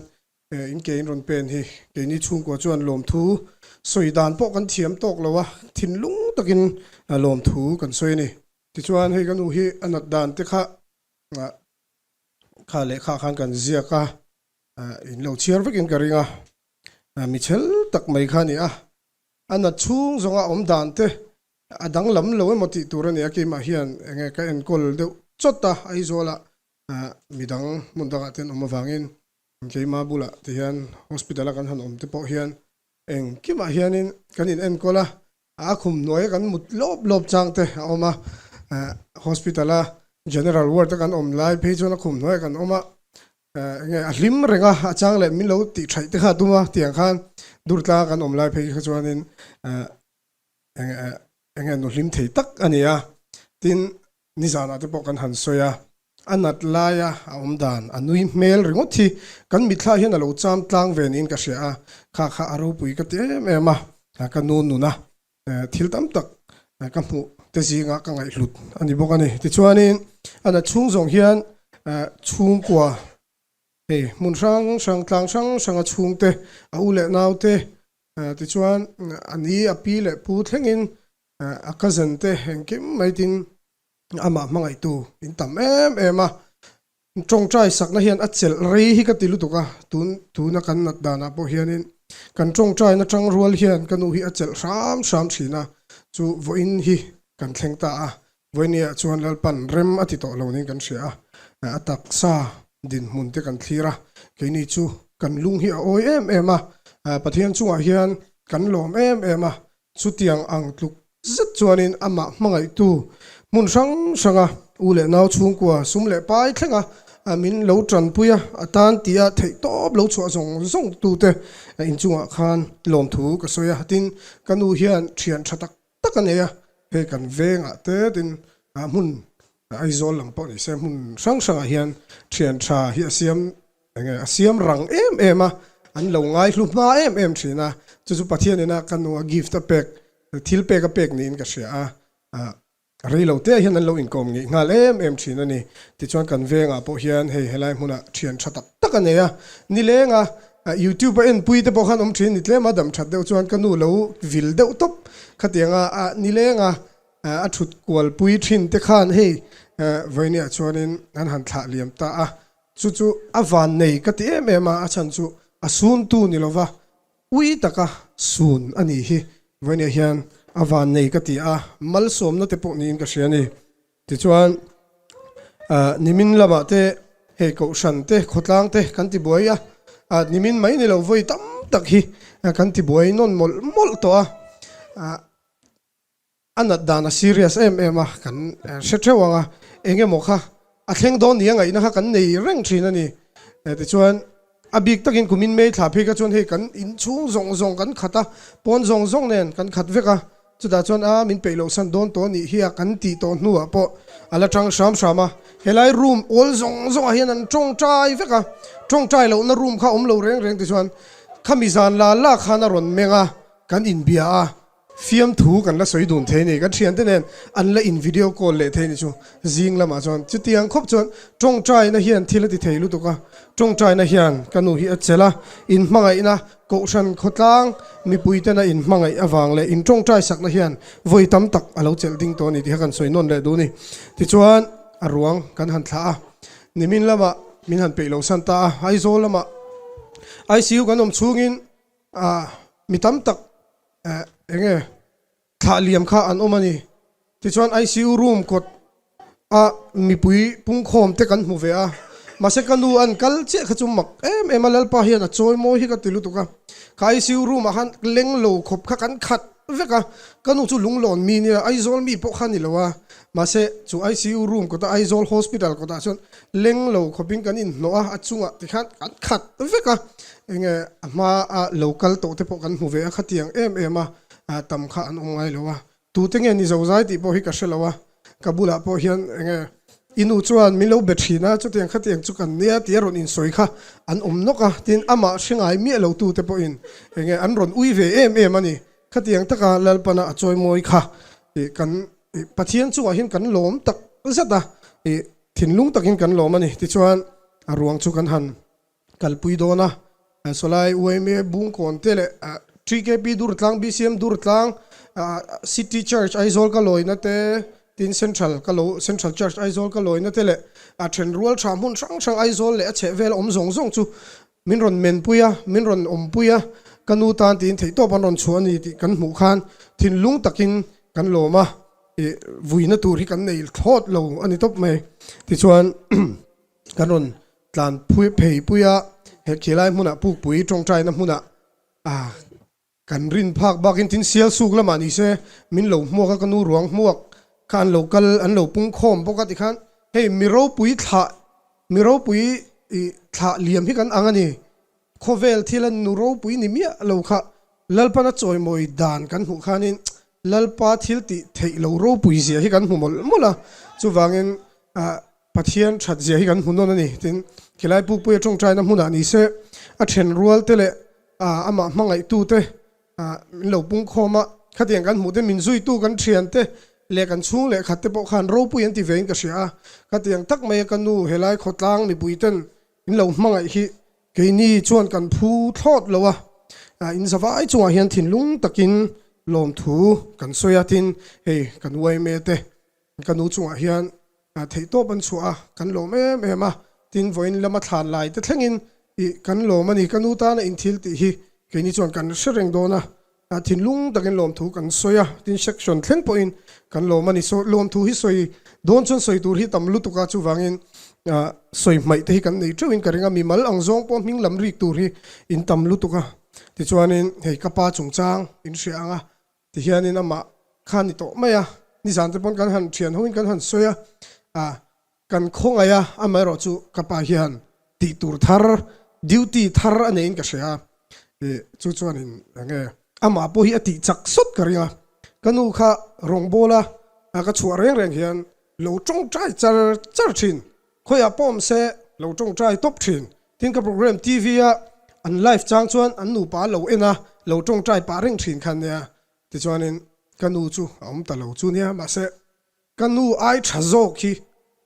in ke in rawn pen hi keini chhungkua chuan lawmthu sawi dan pawh kan thiam tawk lo a, thinlung takin lawmthu kan sawi a ni. Tichuan hei ka nu hi a nat dan te kha Kha lehkha khan kan ziak a, in lo chhiar vekin ka ring a, mi chhel tak mai kha a ni a, a nat chhung zawnga awm dan te a danglam lo emaw tih tur a ni a, keimah hian enge ka enkawl deuh chawt a, Aizawlah midang hmun dangah te an awm avangin keimah bulah ti hian hospital a kan han awm te pawh hian Engkimah hianin kan in enkawl a, a khum hnuaia kan mut lawp lawp chang te a awm a, hospital a general ward a kan awm lai phei chuan a khum hnuaiah kan awm a, enge a hlim reng a, a chang leh min lo tih thaih te kha a tum a, tiang khan Durtlang a kan awm lai phei kha chuanin enge enge nu hlim thei tak a ni a, tin Nizanah te pawh kan han sawi a, a nat laia a awm dan, a nui hmel ringawt hi kan mitthla hian a lo cham tlang ve niin ka hria a, kha kha a ropui ka ti em em a, ka nu nuna thil tam tak ka hmuh te zinga ka ngaihhlut a ni bawk a ni. Tichuanin a nat chhung zawng hian chhungkua hei hmun hrang hrang tlang hrang hranga chhungte a u leh naute tichuan a ni a pi leh pu thlengin A cousin te engkim mai tin amah hmangaihtu in tam em em a, tawngtai sakna hian a chelh rei hi ka ti lutuk a, tun tuna kan nat danah pawh hianin kan tawngtaina tang rual hian ka nu hi a chelh hram hram thin a, chu vawiin hi kan thleng ta a, vawinia chuan Lalpan rem a ti tawh lo niin kan hria a, a taksa dinhmun te kan thlir a, keini chu kan lung hi a awi em em a, Pathian chungah hian kan lawm em em a, Chutiang ang tluk zet chuanin amah hmangaihtu hmun hrang hranga u leh nau chhungkua sum leh pai thlenga min lo tanpui a, a tan tia theihtawp lo chhuah zawng zawng tute inchungah khan lawmthu ka sawi a. Tin, ka nu hian thian tha tak tak a nei a, hei kan vengah te tin hmun Aizawl lam pawh ni se hmun hrang hrangah hian thian tha hi a siam Enge a siam rang em em a, an lo ngaihlu hma em em thin a, chu chu Pathian ina ka nu a gift a pek, thil pek a pek niin ka hria a, ah rei lo te ah hian an lo inkawm ngeih nghal em em thin a ni. Tichuan kan vengah pawh hian hei helai hmunah thian tha tak tak a nei a, nileng a youtube a enpui te pawh khan awm thin ni tlem a, dam that deuh chuan ka nu lo vil deuh tawp khatiang a, ah nileng a a thut kualpui thin te khan hei vawinia chuanin an han thlah liam ta a, Chu chu a van nei ka ti em em a, a chhan chu a suntu ni lova ui taka sun a nih hi. Vawinia hian a van nei ka ti a, malsawmna te pawh niin ka hria a ni. Tichuan nimin lamah te hei kohhran te khawtlang te kan ti buai a, nimin mai ni lo vawi tam tak hi kan ti buai nawn mawlh mawlh tawh a. A nat dan a serious em em a, kan hre theuh ang a, eng emaw kha a thleng dawn ni a ngaihna kha kan nei reng thin a ni. Tichuan a bik takin kumin May thla phei kha chuan hei kan inchhung zawng zawng kan khat a, pawn zawng zawng nen kan khat vek a. Chutah chuan a min peih loh san dawn tawh anih hi a kan tih tawh hnuah pawh a la tang hram hram a. Helai room awl zawng zawngah hian an tawngtai vek a, tawngtai lohna room kha awm lo reng reng tichuan khami zan la la khan a rawn meng a, kan inbia a. Fiamthu kan la sawi dun thei a ni, kan thiante nen an la in video call leh thei a ni chu zing lamah chuan chutiang khawp chuan tawngtaina hian thil a ti thei lutuk a, tawngtaina hian ka nu hi a chelh a, in hmangaihna kohhran khawtlang mipui tena in hmangaih avang leh in tawngtai sakna hian vawi tam tak a lo chelh ding tawh a ni tih kha kan sawi nawn leh duh a ni. Tichuan a ruang kan han thlah a, nimin lamah min han peih lo san ta a, Aizawl lamah ICU kan awm chhungin mi tam tak eng nge thlah liam kha an awm a ni. Tichuan ICU room kawt a mipui pungkhawm te kan hmu ve a, mahse ka nu an kal chiah kha chu mak em em a, Lalpa hian a chawi mawi hi ka ti lutuk a, ka ICU room ah khan leng lo khawp kha kan khat vek a, ka nu chu lunglawn mi nia Aizawl mi pawh kha ni lo a, mahse chu ICU room kawt a Aizawl hospital kawt ah chuan leng lo khawpin kan inhnawh a, a chungah tikhan kan khat vek a, enge a hma a lo kal tawh te pawh kan hmu ve a, khatiang em em a tam kha an awm ngai lo a, tute nge ni zo zai tih pawh hi ka hre lo a, ka bulah pawh hian enge i nu chuan min lo be thin a, chutiang khatiang chu kan nia tih a rawn insawi kha an awm nawk a, tin amah hre ngai miah lo tute pawhin enge an rawn ui ve em em a ni, khatiang taka Lalpana a chawimawi kha kan Pathian chungah hian kan lawm tak zet a, thinlung takin kan lawm a ni. Tichuan a ruang chu kan han kalpui dawn a, Sawlai UMA Bungkawn te leh TKP Durtlang, BCM Durtlang, City Church Aizawl ka lawina te, tin Central ka lo Central Church Aizawl ka lawina te leh a thenrual tha hmun hrang hrang Aizawl leh a chhehvel awm zawng zawng chu Min rawn menpui a, min rawn awmpui a, ka nu tan tiin theihtawp an rawn chhuah a ni tih kan hmuh khan thinlung takin kan lawm a, ih vuina tur hi kan nei thlawt lo a ni tawp mai. Tichuan kan rawn tlan phui phei pui a, he khilai hmunah Pukpui tawngtaina hmunah ah Kan rin phak bakin tin sial suk lamah ni se min lo hmuak a, ka nu ruang hmuak kha an lo kal an lo pung khawm bawk a tikhan hei mi ropui thlah mi ropui ih thlah liam hi kan ang a ni. Khawvel thil a nu ropui ni miah lo kha Lalpana chawimawi dan kan hmuh khanin Lalpa thil tih theih lo ropui zia hi kan hmu mawlh mawlh a, chuvangin ah Pathian that zia hi kan hmu nawn a ni. Tin khilai Pukpuia tawngtaina hmunah ni se a then rual te leh amah hmangaihtute min lo pungkhawm a, khatiang kan hmuh te min zuitu kan thiante leh kan chhung leh khat te pawh khan ropui an ti ve in ka hria a, khatiang tak mai a ka nu helai khawtlang mipui ten min lo hmangaih hi keini chuan kan phu thlawt lo a, in zavai chungah hian thinlung takin lawmthu kan sawi a, tin hei kan uaime te Ka nu chungah hian theihtawp an chhuah a, kan lawm em em a, tin vawiin lama thlan lai te thlengin ih kan lawm a ni. Ka nu tana inthil tih hi keini chuan kan hre reng dawn a, thinlung takin lawmthu kan sawi a, tin section thleng pawhin kan lawm a ni. Saw lawmthu hi sawi dawn chuan sawi tur hi tam lutuk a, chuvangin sawi hmaih te hi kan nei teuhin ka ring a, mimal ang zawng pawh hming lam rik tur hi in tam lutuk a. Tichuanin hei ka pa chungchang in hria ang a, Tihianin amah kha ni tawh mai a, nizan te pawn kan han thian hoin kan han sawi a, ah kan khawngaih a, amaherawh chu ka pa hian tih tur thar, duty thar a neiin ka hria a, ih chu chuanin eng nge amah pawh hi a tih chak sawt ka ring a, ka nu kha rawngbawla ka chhuah reng reng hian lo tawngtai char char thin, khawiah pawh awm se lo tawngtai tawp thin, tin ka program TV a an live chang chuan an nupa lo en a lo tawngtai pah reng thin kha nia, tichuanin ka nu chu a awm ta lo chu nia, mahse ka nu ai tha zawk hi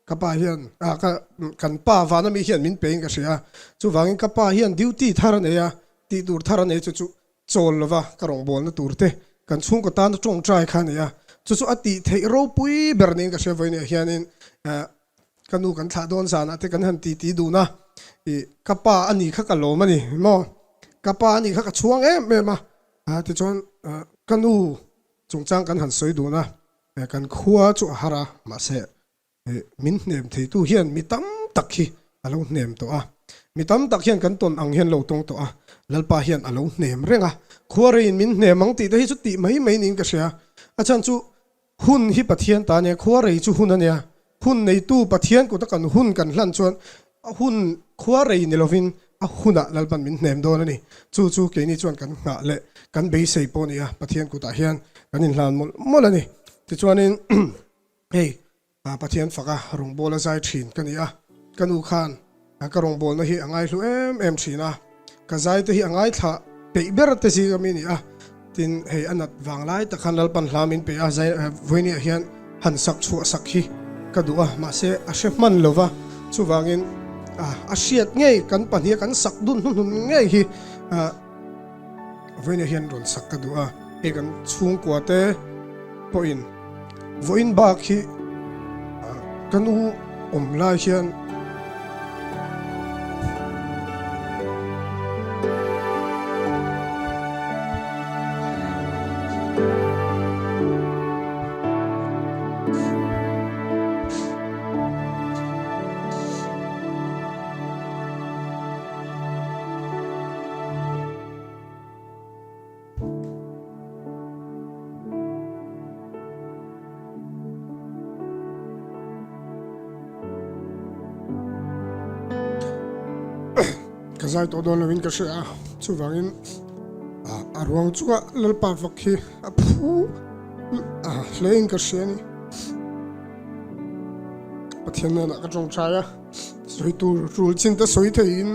ka pa hian ah ka kan pa vana mi hian min pe in ka hria, chuvangin ka pa hian duty thar a nei a, tih tur thar a nei chu chu chawl lova ka rawngbawlna tur te kan chhungkaw tana tawngtai kha a ni a, chu chu a tih theih ropui ber niin ka hria vawiin ah hianin ka nu kan thlah dawn zanah te kan han ti ti dun a, ih ka pa a nih kha ka lawm a ni maw, ka pa a nih kha ka chhuang em em a, tichuan ka nu chungchang kan han sawi dun a, kan khua chu a har a mahse Min hnem theitu hian mi tam tak hi a lo hnem tawh a, mi tam tak hian kan tawn ang hian lo tawng tawh a, Lalpa hian a lo hnem reng a, khuareiin min hnem ang tih te hi chu tih mai mai niin ka hria. A chhan chu hun hi Pathian ta ania, khuarei chu hun a nia, hun neitu Pathian kuta kan hun kan hlan chuan a hun khuarei ni lovin a hunah Lalpan min hnem dawn a ni. Chu chu keini chuan kan nghah leh. kan beisei pawh a ni a, Pathian kutah hian kan inhlan mawlh mawlh a ni. Tichuanin hei Pathian faka rawngbawla zai thin ka ni a, ka nu khan ka rawngbawlna hi a ngaihlu em em thin a, ka zai te hi a ngaithla peih ber te zing ami a ni a, tin hei a nat vang lai tak khan Lalpan hla min pe a, zai vawinia hian han sak chhuah sak hi ka duh a, mahse a hre hman lo va, chuvangin a hriat ngei kan pahniha kan sak dun hnuhnun ngei hi Vawiinah hian rawn sak ka duh a, hei kan chhungkua te pawhin vawiin bak hi ka nu awm lai hian Ka zai tawh dawn loin ka hria a, chuvangin a ruang chunga Lalpa fak hi a phu hlein ka hria a ni. Pathian hnenah ka tawngtai a. Sawi tur tul chin te sawi theiin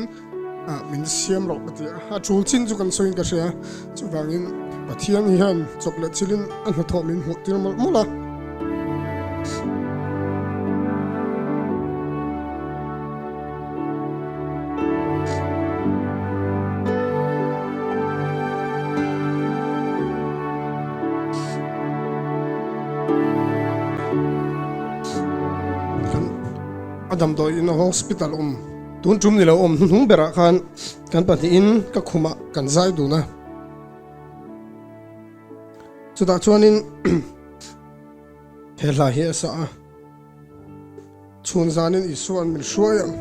min siam loh ka ti a, a tul chin chu kan sawiin ka hria, chuvangin Pathian hian chawp leh chilin a hnathawh min hmuh tir mawlh mawlh a. A damdawi in hospital awm tun tum ni lo awm hnuhnung berah khan kan pahnihin ka khumah kan zai dun a, chutah chuanin he hla hi a sa a, chhun zanin Isua'n min hruai ang.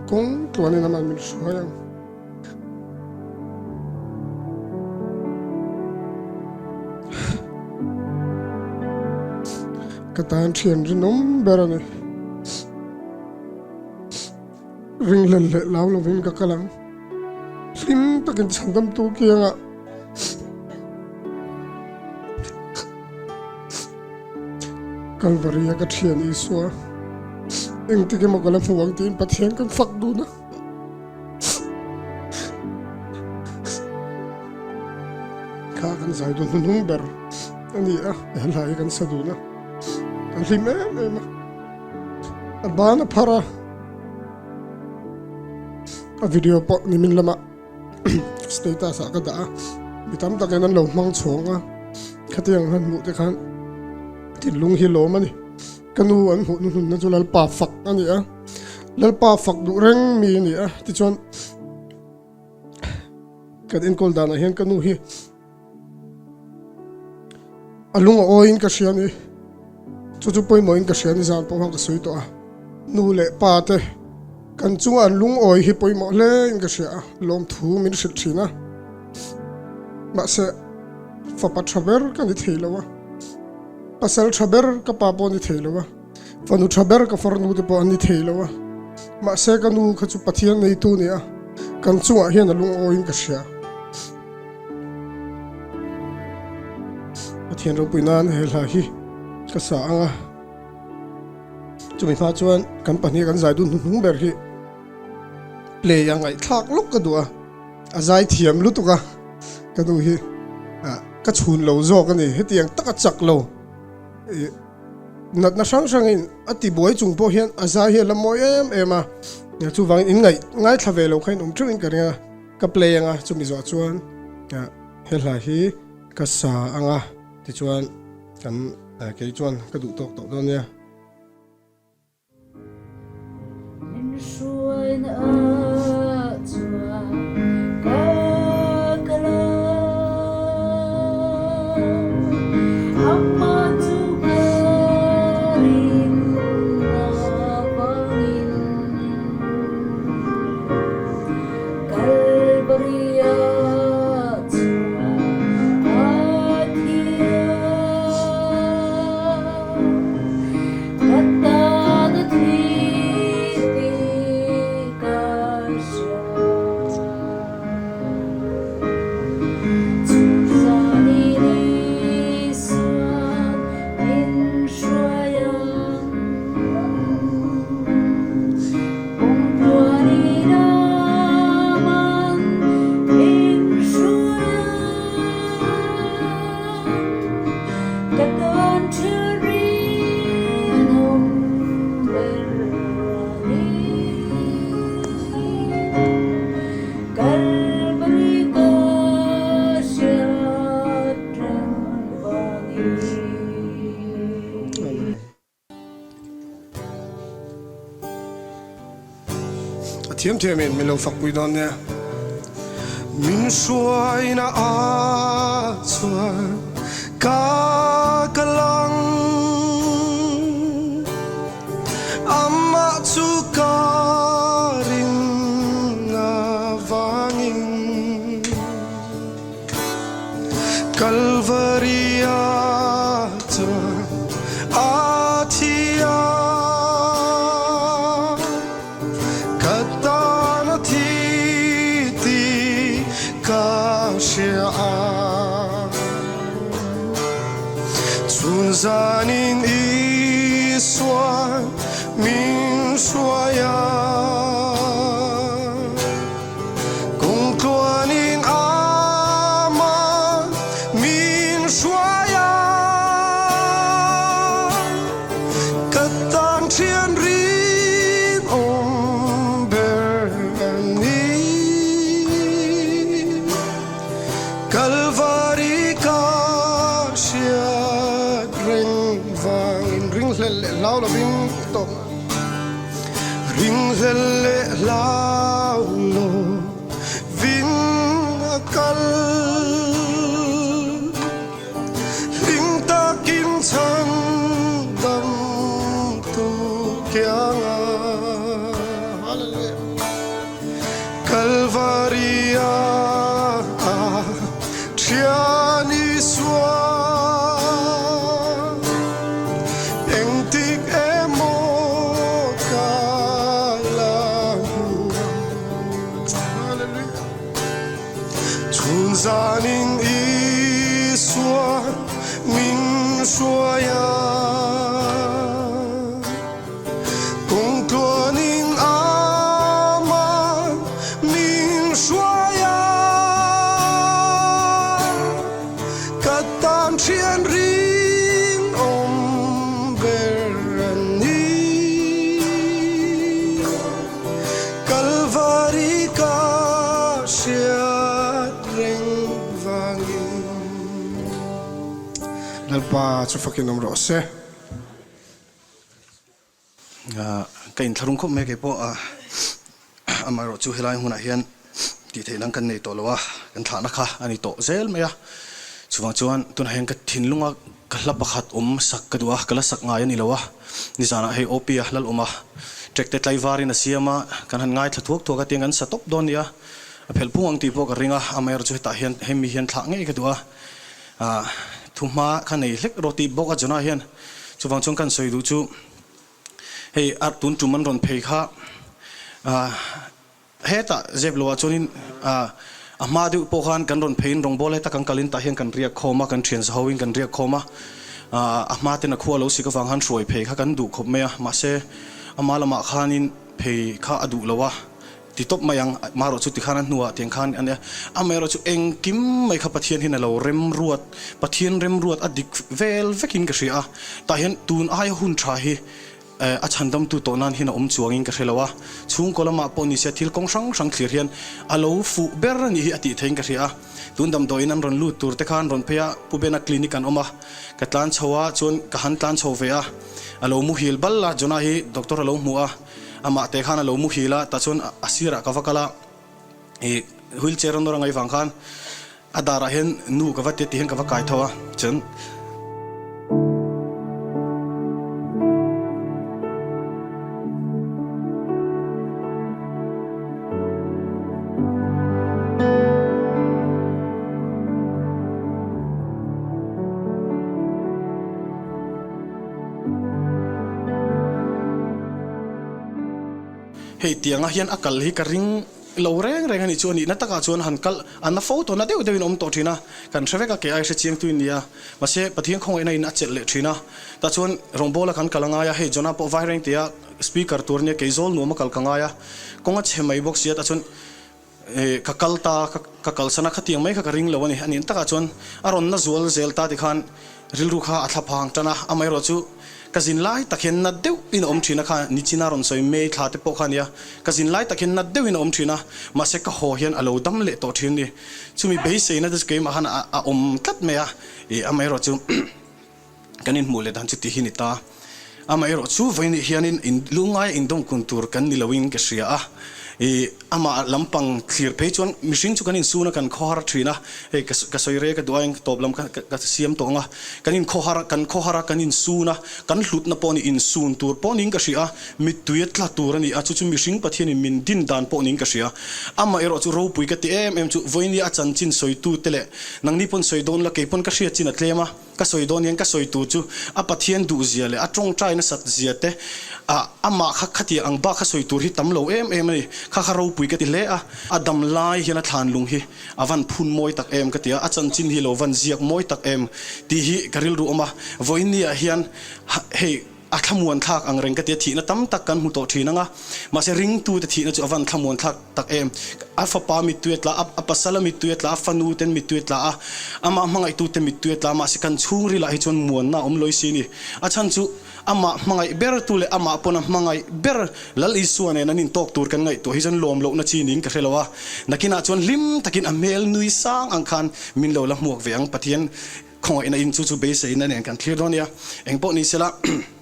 Kawng tluanin ama'n min hruai ang. Ka tan thian rinawm ber a ni. Ringhlel leh lau lovin ka kal ang. Hlim takin chhandamtu kiangah. Kalvaria ka thian Isua engtik emaw ka la hmu ang tiin Pathian kan fak dun a. Kha kan zai dun hnuhnung ber a ni a, he hla hi kan sa dun a, a hlim em em a, a ban a phar a, a video pawh nimin lamah status ah ka dah a, mi tam takin an lo hmang chhawng a, khatiang han hmuh te khan thinlung hi lawm a ni. Ka nu an hmuh hnuhnunna chu Lalpa fak a ni a, Lalpa fak duh reng mi a ni a, tichuan kan enkawl danah hian ka nu hi a lung a awiin ka hria a ni, chu chu pawimawhin ka hria a ni zan pawh khan ka sawi tawh a, nu leh pa te kan chunga an lungawi hi pawimawh hle in ka hria a, lawmthu min hrilh thin a, mahse fapa tha ber ka ni thei lo a. Pasal tha ber ka pa pawh a ni thei lo a, fanu tha ber ka farnu te pawh an ni thei lo a, mahse ka nu kha chu Pathian neitu a ni a, kan chungah hian a lungawiin ka hria. Pathian ropui nan he hla hi ka sa ang a, chumi hma chuan kan pahnih kan zai dun hnuhnung ber hi play a ngaihthlak lawk ka duh a. A zai thiam lutuk a, ka nu hi ka chhun lo zawk a ni. Hetiang taka chak lo natna hrang hrangin a ti buai chung pawh hian a zai hi a la mawi em em a, chuvangin in ngaih ngaithla ve lo kha in awm theuhin ka ring a, ka play ang a, chumi zawh chuan he hla hi ka sa ang a, tichuan kan kei chuan ka duh tawk tawh dawn nia. A thiam thiamin min lo fakpui dawn nia. Min hruaina ah chuan ka kal ang. Amah chu ka ring avangin Kalvari ah chuan a thi a. Ka tan a thi tih ka hria a. Chhun zanin Isua min hruai a. Kawngtluanin Amah min hruai a. Ka tan thian rinawm ber a ni. Kalvari ka hriat reng vangin ringhlel leh hlau lovin tawng a. Ringhlel leh hlau lovin a kal. Hlim takin chhan dam tu kianga. Hallelujah. Kalvaria Thian Isua engtik emaw ka la hmu ang. Hallelujah. Chhun zanin Isua min hruai a. Kawngtluanin Amah min hruai a. Ka tan thian rinawm ber a ni. Kalvari ka hriat reng vangin. Lalpa chu fakin awm rawh se. Ka inthlahrung khawp mai kei pawh amaherawh chu helai hmunah hian tih theih dang kan nei tawh lo a, kan thlahna kha a ni tawh zel mai a. Chuvang chuan tunah hian ka thinlunga ka hla pakhat awm sak ka duh a, ka la sak ngai a ni lo a. Nizanah hei OP a lal awm a, trek te tlaivarin a siam a, kan han ngaithla thuak thuak a tiang kan sa tawp dawn nia. A phelh phung ang tih pawh ka ring a, amaherawh chu hetah hian hemi hian thlah ngei ka duh a. Thuhma kha nei hlek rawh tih bawk a Jonah hian chuvang chuan kan sawi duh chu hei a tun tum an rawn phei kha hetah zep loah chuanin a hma deuh pawh khan kan rawn pheiin rawngbawl heta kan kalin tah hian kan riak khawm a kan thian za hoin kan riak khawm a a hma ten a khua lo sik avang khan hruai phei kha kan duh khawp mai a mahse ama lamah khanin phei kha a duh lo a. Ti tawp mai ang, marawh chu tikhan a hnuah tiang khan a nia. Amaherawh chu engkim mai kha Pathian hian a lo remruat, Pathian remruat a dik vel vekin ka hria a. Tah hian tun aia hun tha hi a chhandamtu tawh nan hian a awm chuangin ka hre lo a. Chhungkaw lamah pawh ni se thil kawng hrang hrang thlir hian a lo fuh ber a nih hi a tih theiin ka hria a. Tun damdawiin an rawn lut tur te khan rawn phei a, Pu Bena clinic an awm a. Ka tlan chho a, chuan ka han tlan chho ve a. A lo muhil bal a, Jonah hi doctor a lo hmu a. Amah te khan a lo muhil a, tah chuan a sirah ka va kal a, ih wheel chair a nawr a ngaih vang khan a darah hian nu ka va ti a ti hian ka va kai tho a, chuan. Hei tiangah hian a kal hi ka ring lo reng reng a nih chu a nihna takah chuan han kal a na fo tawh na deuh deuhin a awm tawh thin a, kan hre vek a kei ai hre chiang tui nia. Mahse Pathian khawngaihna in a chelh leh thin a, tah chuan rawngbawla kan kal a ngai a, hei Jonah pawh vai reng tia speaker tur ania kei zawl nuam a kal ka ngai a, kawng a chhe mai bawk sia tah chuan Ka kal ta, ka kalsan a, khatiang mai kha ka ring lo a ni. A nih takah chuan a rawn na zual zel ta tikhan rilru kha a thla phang tan a, amaherawh chu ka zin lai tak hian na deuhin a awm thin a, kha nichina rawn sawi May thla te pawh kha a nia, ka zin lai tak hian na deuhin a awm thin a, mahse ka haw hian a lo dam leh tawh thin a ni. Chumi beiseina te chu keimah khan a awm tlat mai a, ih amaherawh chu kan inhmuh leh dan chu ti hi ni ta. Amaherawh chu vawiin hianin in lungngaia indawmkun tur kan ni loin ka hria a. I amah lampang thlir phei chuan mihring chu kan insun a, kan khawhar thin a, hei ka ka sawi rei ka duh aiin tawp lam ka ka siam tawh ang a, kan inkhawhar a, kan khawhar a, kan insun a, kan hlutna pawh ni insun tur pawh niin ka hria a, mittui a tla tur a ni a, chu chu mihring Pathianin min din dan pawh niin ka hria. Amah erawh chu ropui ka ti em em chu, vawinia a chanchin sawitute leh nangni pawn sawi dawn la, kei pawn ka hriat chin a tlem a. Ka sawi dawn hian ka sawi tur chu a Pathian duh zia leh a tawngtai nasat zia te ah amah kha khatiang ang bak kha sawi tur hi tam lo em em a ni. Kha kha ropui ka ti hle a, a dam lai hian a thlan lung hi a van phun mawi tak em ka ti a, a chanchin hi lo van ziak mawi tak em tih hi ka rilru awm a. Vawiin ah hian hei a thlamuan thlak ang reng ka ti a, thihna tam tak kan hmu tawh thin ang a, mahse ringtute thihna chu a van thlamuan thlak tak em. A fapa mittui a tla a, a pasala mittui a tla a, a fanu ten mittui a tla a, amah hmangaihtute mittui a tla a, mahse kan chhungrilah hi chuan muanna a awm lawi si a ni. A chhan chu amah hmangaih bertu leh amah pawn a hmangaih ber Lal Isua nen an intawk tur kan ngaihtuah hi chuan lawm lohna chi niin ka hre lo a, nakinah chuan hlim takin a hmel nui sang ang khan min lo la hmuak ve ang Pathian. Khawngaihna in chu chu beiseina nen kan thlir dawn nia. Eng pawh ni sela,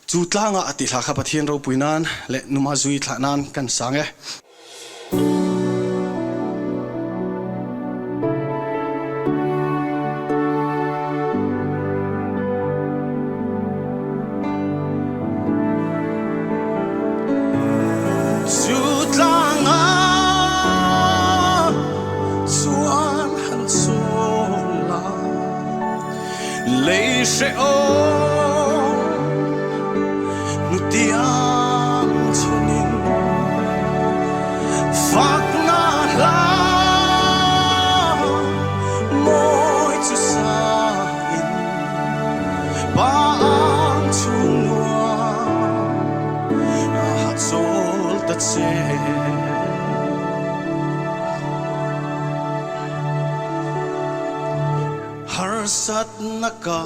chu tlanga a tihla kha Pathian ropui nan leh numa zui thlah nan kan sang e. Chu tlanga chuan han chawl a. Lei hrehawm hnutiang chhunin fakna hla mawi chu sain pa ang chhung nuam a chawl ta che. Harsatna ka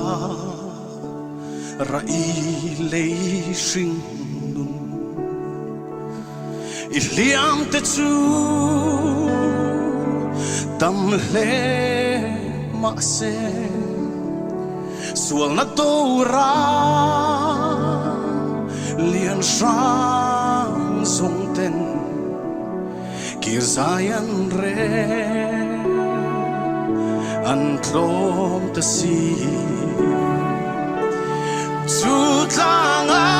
raih lei hring nun i hliam te chu tam hle mahse sualna dora lian hrang zawng ten Kir zai an rel an tlawm ta si. Chu tlangah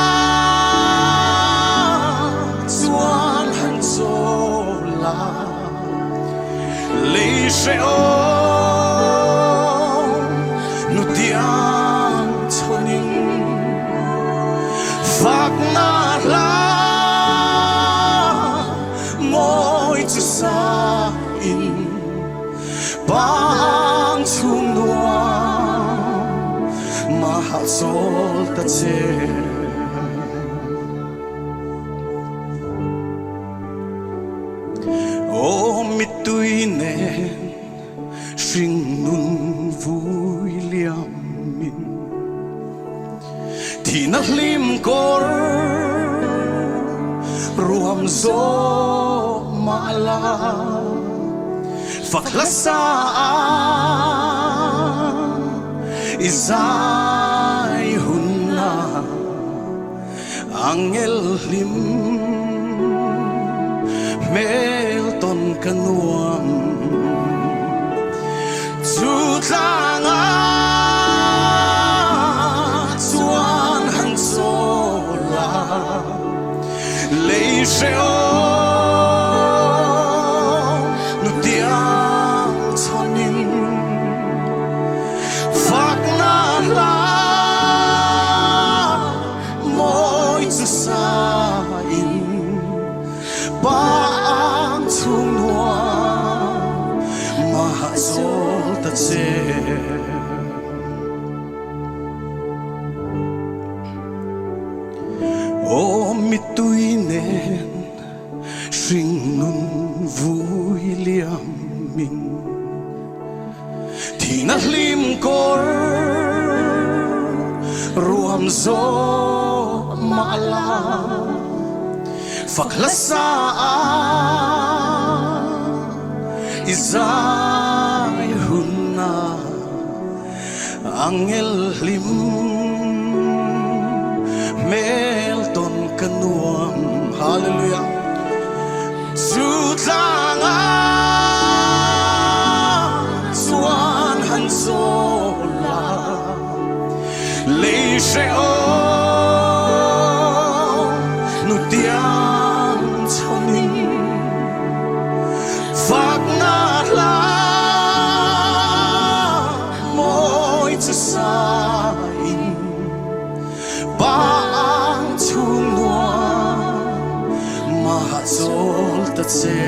chuan han chawl a, lei hrehawm nutiang chhawnin fakna hla Mawi chu sa in bang chhung nuam mahal chawl ta che. Aw mittui nen hringnun vui liam min Thihna hlim kawr ruam zawk mah la fak hla sa a i zai hunna angel hlim hmel tawn ka nuam chu tlangah chuan han chawl a lei hrehawm nutiang chhawnin fakna hla Mawi chu sa in pa ang chhung nuam mah zawl ta che. Aw mittui nen hringnun vui liam min. Thihna hlim kawr ruam zawk mah la fak hla sa a i zai hun a angel hlim hmel tawn ka nuam Hallelujah. Chu. Hrehawm nutiang chhawnin fakna hla mawi chu sain Bang chhung nuam mahzawl ta che.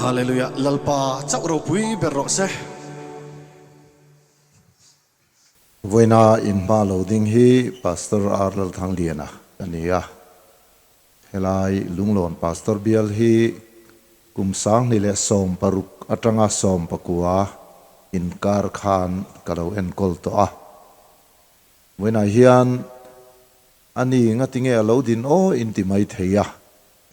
Hallelujah Lalpa chauh ropui ber rawh se. Vawiina inhma lo ding hi Pastor R Lalthangliana a ni a. Helai Lunglawn Pastor bial hi kum 2016 atanga 19 inkar khan ka lo enkawl tawh a. Vawiinah hian A ni, ngatinge a lo din aw in ti mai thei a.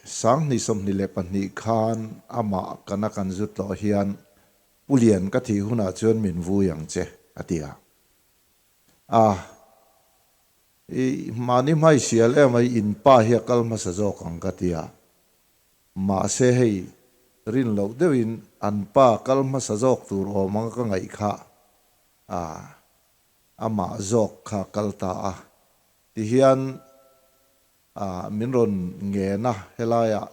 2022 khan amah kana kan zu tlawh hian Pu Lian ka thih hunah chuan min vui ang che, a ti a. A, i mahni hmai sial em ai in pa hi a kal hmasa zawk ang ka ti a. Mahse hei, rin loh deuhin an pa kal hmasa zawk tur awm anga ka ngaih kha a. Amah zawk kha kal ta a, tihian min rawn ngen a, helaiah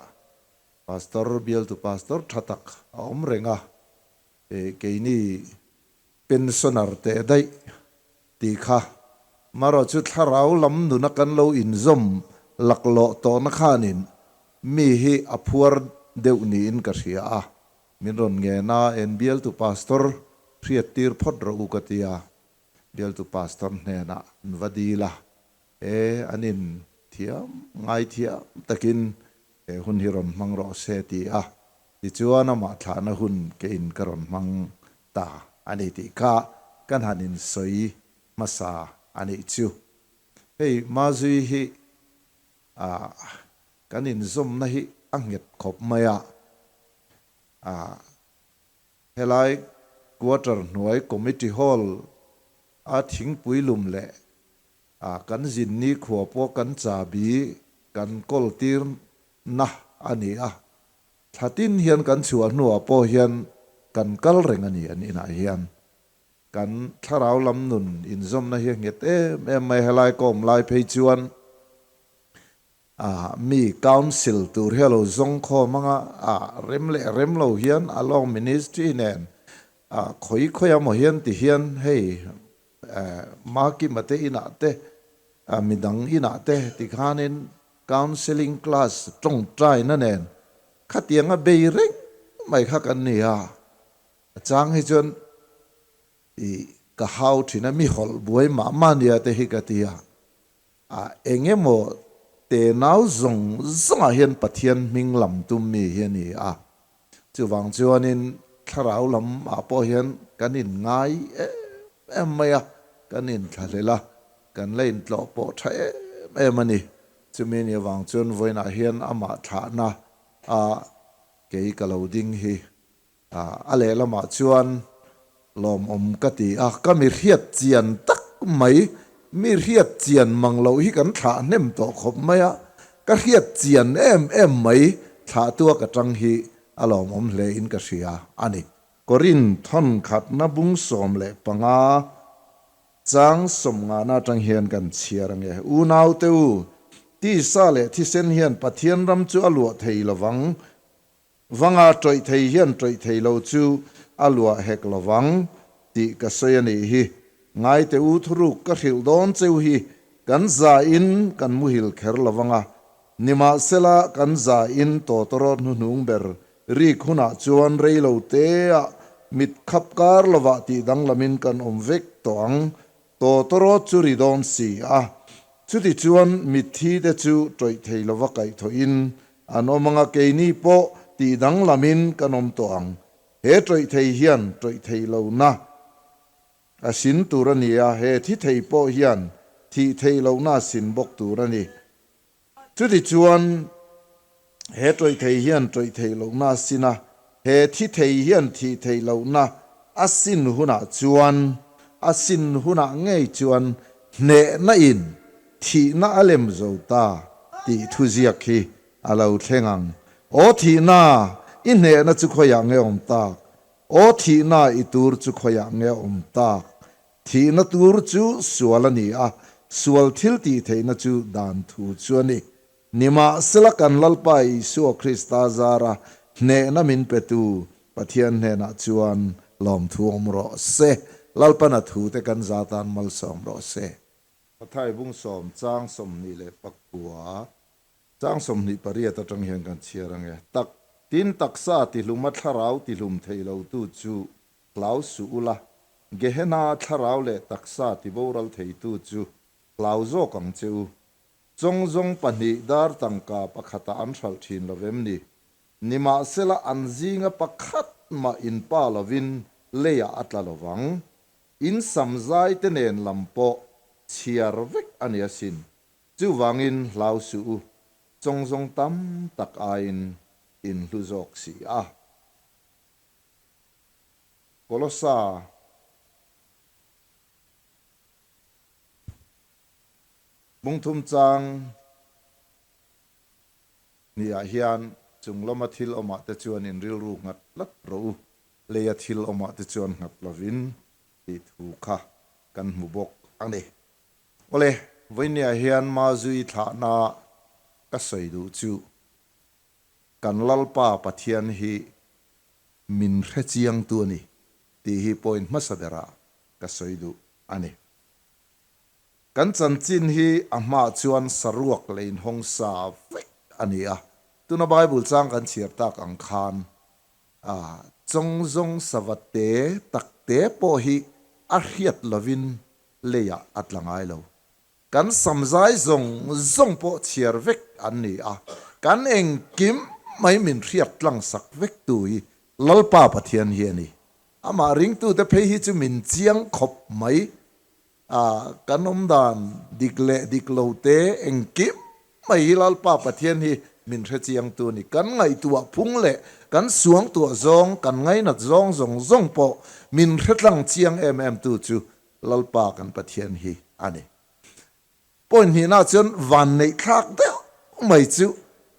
Pastor, bialtu Pastor tha tak a awm reng a, keini pensioner teh daih tih kha marawh chu thlarau lam nuna kan lo inzawm laklawh tawhna khanin mi hi a phuar deuh niin ka hria a. Min rawn ngen a, en bialtu pastor hriattir phawt rawh u ka ti a, bialtu pastor hnenah an va dil a, e an in thiam ngai thiam takin he hun hi rawn hmang rawh se ti a, tichuan amah thlahna hun ke in ka rawn hmang ta a ni tih kha kan han in sawi hmasa a nih chu. Hei Mazui hi ah kan inzawmna hi a nghet khawp mai a, ah helai quarter hnuai committee hall a thingpui lum leh ah kan zin nikhua pawh kan chabi kan kawl tir na a ni a, thla tin hian kan chhuah hnuah pawh hian kan kal reng a ni an inah hian. Kan thlarau lam nun inzawmna hi a nghet em em mai helai ka awm lai phei chuan ah mi council tur hi a lo zawng khawm anga ah rem leh rem lo hian a lawng ministry nen ah khawi khawi amaw hian ti hian hei eh Makima te inah te ah midang inah te ti khanin counselling class tawngtaina nen khatianga bei reng mai kha kan ni a. A chang hi chuan i ka hau thin a, mi hawlh buai mah mah nia te hi ka ti a, a eng emaw tenau zawng zawngah hian Pathian hming lam tum mi hi a ni a, chuvang chuanin thlarau lam ah pawh hian kan in ngai em em mai a, kan in thlahlel a, kan la intlawh pawh tha em em a ni. Chumi ni avang chuan vawiinah hian amah thlahna a kei ka lo ding hi A lehlamah chuan lawmawm ka ti a, ka mi hriat chian tak mai, mi hriat chian mang loh hi kan thlah hnem tawh khawp mai a, ka hriat chian em em mai thlahtua ka tang hi a lawmawm hle in ka hria a ni. Korin thawn khatna bung 15 chang 50 atang hian kan chhiar ange. Unaute u, tisa leh thisen hian Pathian ram chu a luah thei lovang, Vanga tawih thei hian tawih thei lo chu a luah hek lovang tih ka sawi a nih hi. Ngaite u thuruk ka hrilh dawn cheu hi kan za in kan muhil kher lovang a, nimahsela kan za in tawtawrawt hnuhnung ber rik hunah chuan rei lo te ah mit khap kar lovah tih danglamin kan awm vek tawh ang. Tawtawrawt chu ri dawn si a, chutichuan mitthi te chu tawih thei lova kaihthawhin An awm anga keini pawh tih danglamin kan awm tawh ang. He tawih thei hian tawih thei lohna a sin tur a ni a, he thi thei pawh hian thih theih lohna a sin bawk tur a ni. Chutichuan he tawih thei hian tawih theih lohna a sin a, he thi thei hian thih theih lohna a sin hunah chuan a sin hunah ngei chuan hnehna in Thihna a lem zo ta tih thuziak hi a lo thleng ang. Aw thihna, i hnehna chu khawiah nge awm tak? Aw thihna i tur chu khawiah nge awm tak? Thihna tur chu sual a ni a, sual thil tih theihna chu dan thu chu a ni. Nimahsela kan Lalpa Isua Krista zara hnehna min petu Pathian hnenah chuan lawmthu awm rawh se. Lalpan a thute kan za tan malsawm rawh se. Pathai bung sawm chang 29 chang 28 atang hian kan chhiar ange. Tak tin taksa tihlum a thlarau tihlum thei lo tu chu hlau suh ula, Gehenna thlarau leh taksa tiboral thei tu chu hlau zawk ang che u. Chawngzawng pahnih dar tangka pakhatah an hralh thin lo vem ni? Nimahsela an zinga pakhat mah inpa lovin leiah a tla lovang. In sam zai te nen lam pawh chhiar vek a ni asin. Chuvangin hlau suh u, chawngzawng tam tak aiin in hlu zawk si a. Kolosa Bungthum chang hniah hian chung lama thil awmah te chuan in rilru nghat tlat rawh u. Leia thil awmah te chuan nghat lovin tih thu kha kan hmu bawk a ni. Awle, vawinia hian Mazui thlahna ka sawi duh chu kan Lalpa Pathian hi min hre chiangtu a ni tih hi point hmasa berah ka sawi duh a ni. Kan chanchin hi a hmaah chuan saruak leh inhawng sa vek a ni a, tuna Bible chang kan chhiar tak ang khan A chawngzawng sava te tak te pawh hi a hriat lovin leiah a tla ngai lo. Kan samzai zawng zawng pawh chhiar vek an ni a, kan engkim mai min hriat tlang sak vek tu hi Lalpa Pathian hi a ni. Amah ringtute phei hi chu min chiang khawp mai. A, kan awm dan dik leh dik lo te engkim mai hi Lalpa Pathian hi min hre chiangtu a ni. Kan ngaihtuah phung leh kan suangtuah zawng, kan ngainat zawng zawng zawng pawh min hre tlang chiang em em tu chu Lalpa kan Pathian hi a ni. Point hnihna chuan van neih thlak deuh mai chu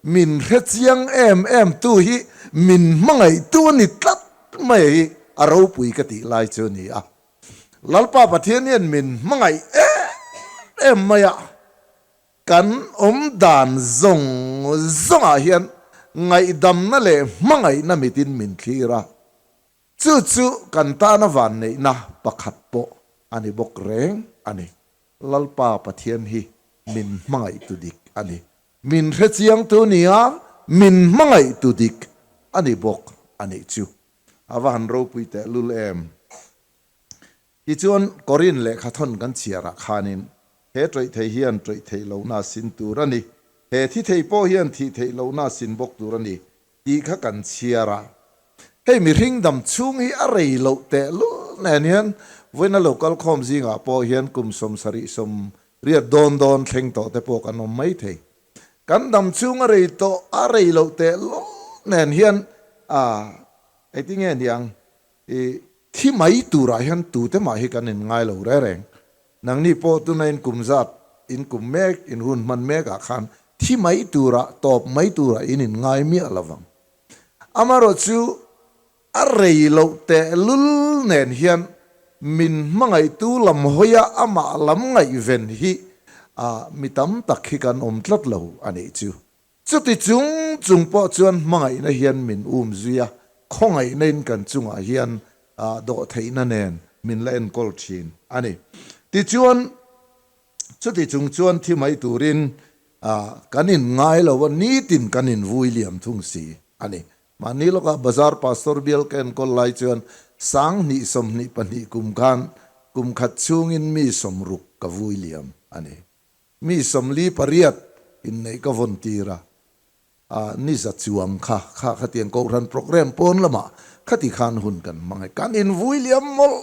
min hre chiang em em tu hi min hmangaihtu a ni tlat mai hi a ropui ka tih lai chu a ni a. Lalpa Pathian hian min hmangaih em em mai a, kan awm dan zawng zawngah hian ngaihdamna leh hmangaihna mitin min thlir a, chu chu kan tana vanneihna pakhat pawh a ni bawk reng a ni. Lalpa Pathian hi min hmangaihtu dik a ni. Min hrechiangtu nia min hmangaihtu dik a ni bawk a nih chu. A va han ropui teh lul em! Tichuan, Korin lehkha thawn kan chhiarah khanin, He ṭawih thei hian ṭawih theih lohna a sin tur a ni, he thi thei pawh hian thih theih lohna a sin bawk tur a ni, tih kha kan chhiar a. Hei mihring dam chhung hi a rei loh teh lul nen hian vawiina lo kal khawm zingah pawh hian kum 70 riat dawn dawn thleng tawh te pawh kan awm mai thei. Kan dam chhung a rei tawh a rei loh teh lul nen hian a engtin nge niang i thi mai turah hian tute mah hi kan in ngai lo reng reng. Nangni pawh tuna in kum zat in kum mek in hun hman mek ah khan thi mai turah tawp mai turah in in ngai miah lo vang. Amaherawh chu A rei loh teh lul nen hian min hmangaihtu lam hawia amah lam ngaihven hi a mi tam tak hi kan awm tlat lo a nih chu. Chuti chung chung pawh chuan hmangaihna hian min um zui a, khawngaihna in kan chungah hian dawhtheihna nen min la enkawl thin a ni. Tichuan, chuti chung chuan thi mai turin kan inngai lo a, nitin kan invui liam thung si a ni. Mahni lawkah Bazar Pastor bial ka enkawl lai chuan 2022 kum khan kum khat chhungin mi 60 ka vui liam a ni. Mi 48 inneih ka vawn tir a, a ni za chuang kha kha khatiang Kohhran programme pawn lamah khati khan hun kan hmang e. Kan invui liam mawlh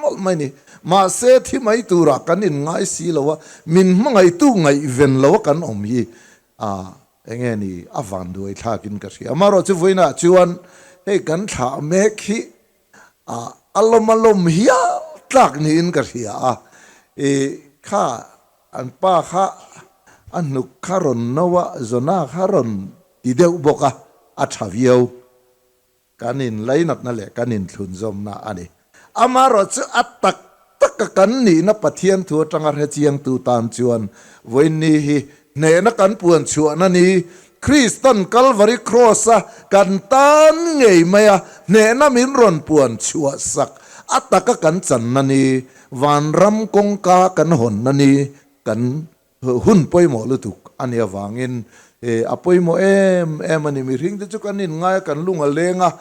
mawlh mai ni. Mahse thi mai turah kan inngai si lo a, min hmangaihtu ngaihven lo a kan awm hi a Enge ni a van duai thlakin ka hria. Amaherawh chu vawiinah chuan hei kan thlah mek hi a lawm a lawm hial tlak niin ka hria a. I kha an pa kha a hnuk kha rawn no a, Jonah kha rawn ti deuh bawk a, a tha viau. kan inlainatna leh kan inthlunzawmna a ni. Amaherawhchu a tak taka kan nihna Pathian thu atanga hrechiangtu tan chuan vawiinni hi hnehna kan puan chhuahna ni, Kristan Kalvari Kraws-a kan tan ngei maia hnehna min rawn puan chhuah sak a taka kan channa ni, vanram kawngka kan hawnna ni kan Hun pawimawh lutuk a nih avangin a pawimawh em em a ni. Mihring te chu kan inngai a, kan lung a leng a,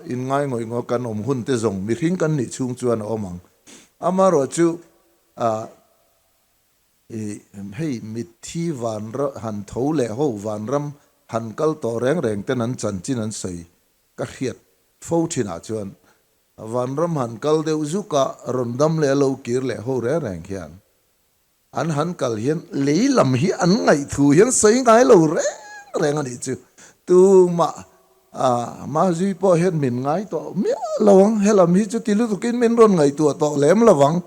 inngai ngawih ngawih kan awm hun te zawng mihring kan nih chhung chuan a awm ang. Amaherawh chu hei mitthi van han tho leh ho vanram han kal tawh reng reng ten an chanchin an sawi ka hriat fo thinah chuan vanram han kal deuh zuk a, rawn dam leh a lo kir leh ho reng reng hian An han kal hian lei lam hi an ngaihthu hian sawi ngai lo reng reng a nih chu. Tumah Mazui pawh hian min ngai tawh miah lo ang, helam hi chuti lutukin min rawn ngaihtuah tawh lem lo ang.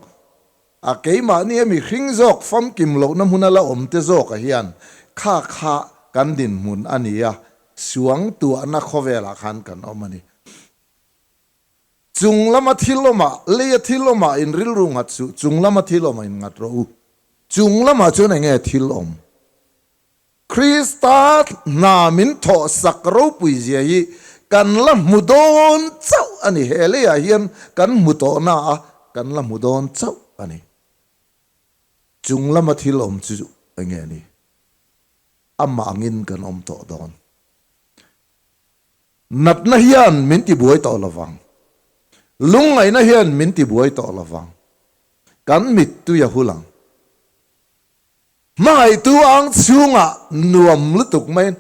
A keimahni a mihring zawk famkim lohna hmuna la awm te zawkah hian kha kha kan dinhmun a ni a, suangtuahna khawvelah khan kan awm a ni. Chung lama thil awmah, leia thil awmah in rilru nghat suh, chung lama thil awmah in nghat rawh u. Chung lamah chuan eng nge thil awm? Krista hna min thawh sak ropui zia hi kan la hmu dawn chauh a ni. He leiah hian kan hmu tawh na a, kan la hmu dawn chauh a ni. Chung lama thil awm chu eng nge ni? Amah angin kan awm tawh dawn. Natna hian min tibuai tawh lovang. Lungngaihna hian min tibuai tawh lovang. Kan mittui a hul ang. Hmangaihtu ang chhungah nuam lutuk maiin